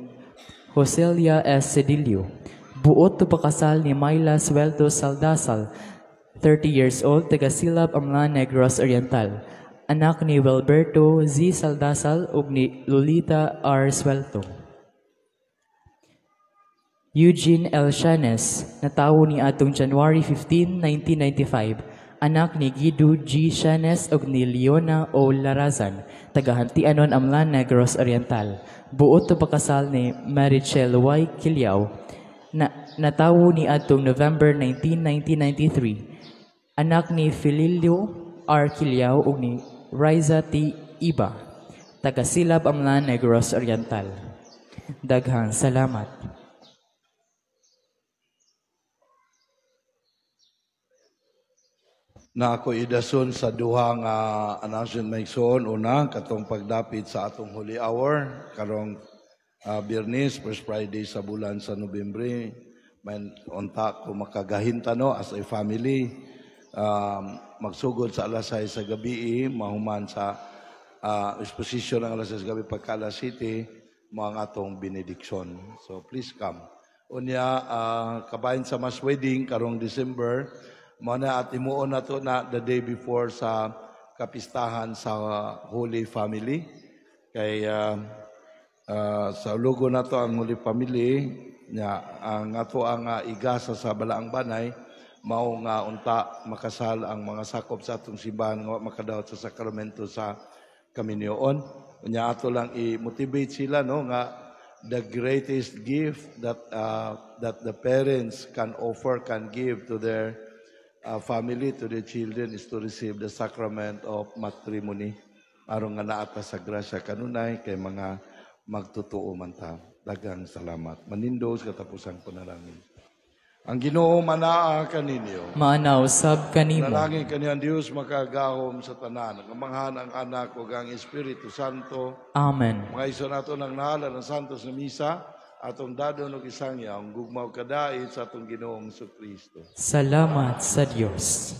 Joselia S. Cedilio. Buot pakasal ni Myla Suelto Saldasal, 30 years old, taga Silab, Amlan, Negros Oriental. Anak ni Wilberto Z. Saldasal ug ni Lolita R. Suelto. Eugene L. Shanes, natawo ni atong January 15, 1995. Anak ni Guido G. Shanes ug ni Leona O. Larazan, taga Hantianon, Amlan, Negros Oriental. Buot pakasal ni Marichel Y. Kiliao, natawo ni atong November 19, 1993. Anak ni Fililio R. Kiliao ug ni Riza T. Iba, taga Silab, Amlan, Negros Oriental. Daghang salamat. Na ako idason sa duha nga announcement, mga igsoon. Una, katong pagdapit sa atong Holy Hour karong Biyernes, first Friday sa bulan sa Nobyembre. Man unta ko makagahinta, no, as a family. Magsugod sa alas 6 sa gabi, mahuman sa exposition ng alas 6 sa gabi, pagka alas 7 mga atong benediction. So please come. Unya, kabahin sa mass wedding karong December, mao na at himuon nato na the day before sa kapistahan sa Holy Family. Kay sa logo nato ang Holy Family nya, ang ato ang igasa sa Balaang Banay mao nga unta makasal ang mga sakop sa atong simbahan nga wa makadawat sa sakramento sa kaminyoon. Unya ato lang i-motivate sila, no, nga the greatest gift that the parents can offer, can give to their family, to their children, is to receive the sacrament of matrimony, aron nga naa ta sa grasya kanunay kay mga magtotoo man ta. Daghang salamat. Manindog sa katapusang panalangin. Ang Ginoo manaa kaninyo. Maana usab kanimo. Panalangin kaniyo ang Dios makagahom sa tanan, ang Amahan, ang Anak ug ang Espiritu Santo. Amen. Mga igsoon, ato nang nahalad ang santos na misa, atong dadon og isangyaw ang gugma ug kadait sa atong Ginoong Kristo. Salamat sa Dios.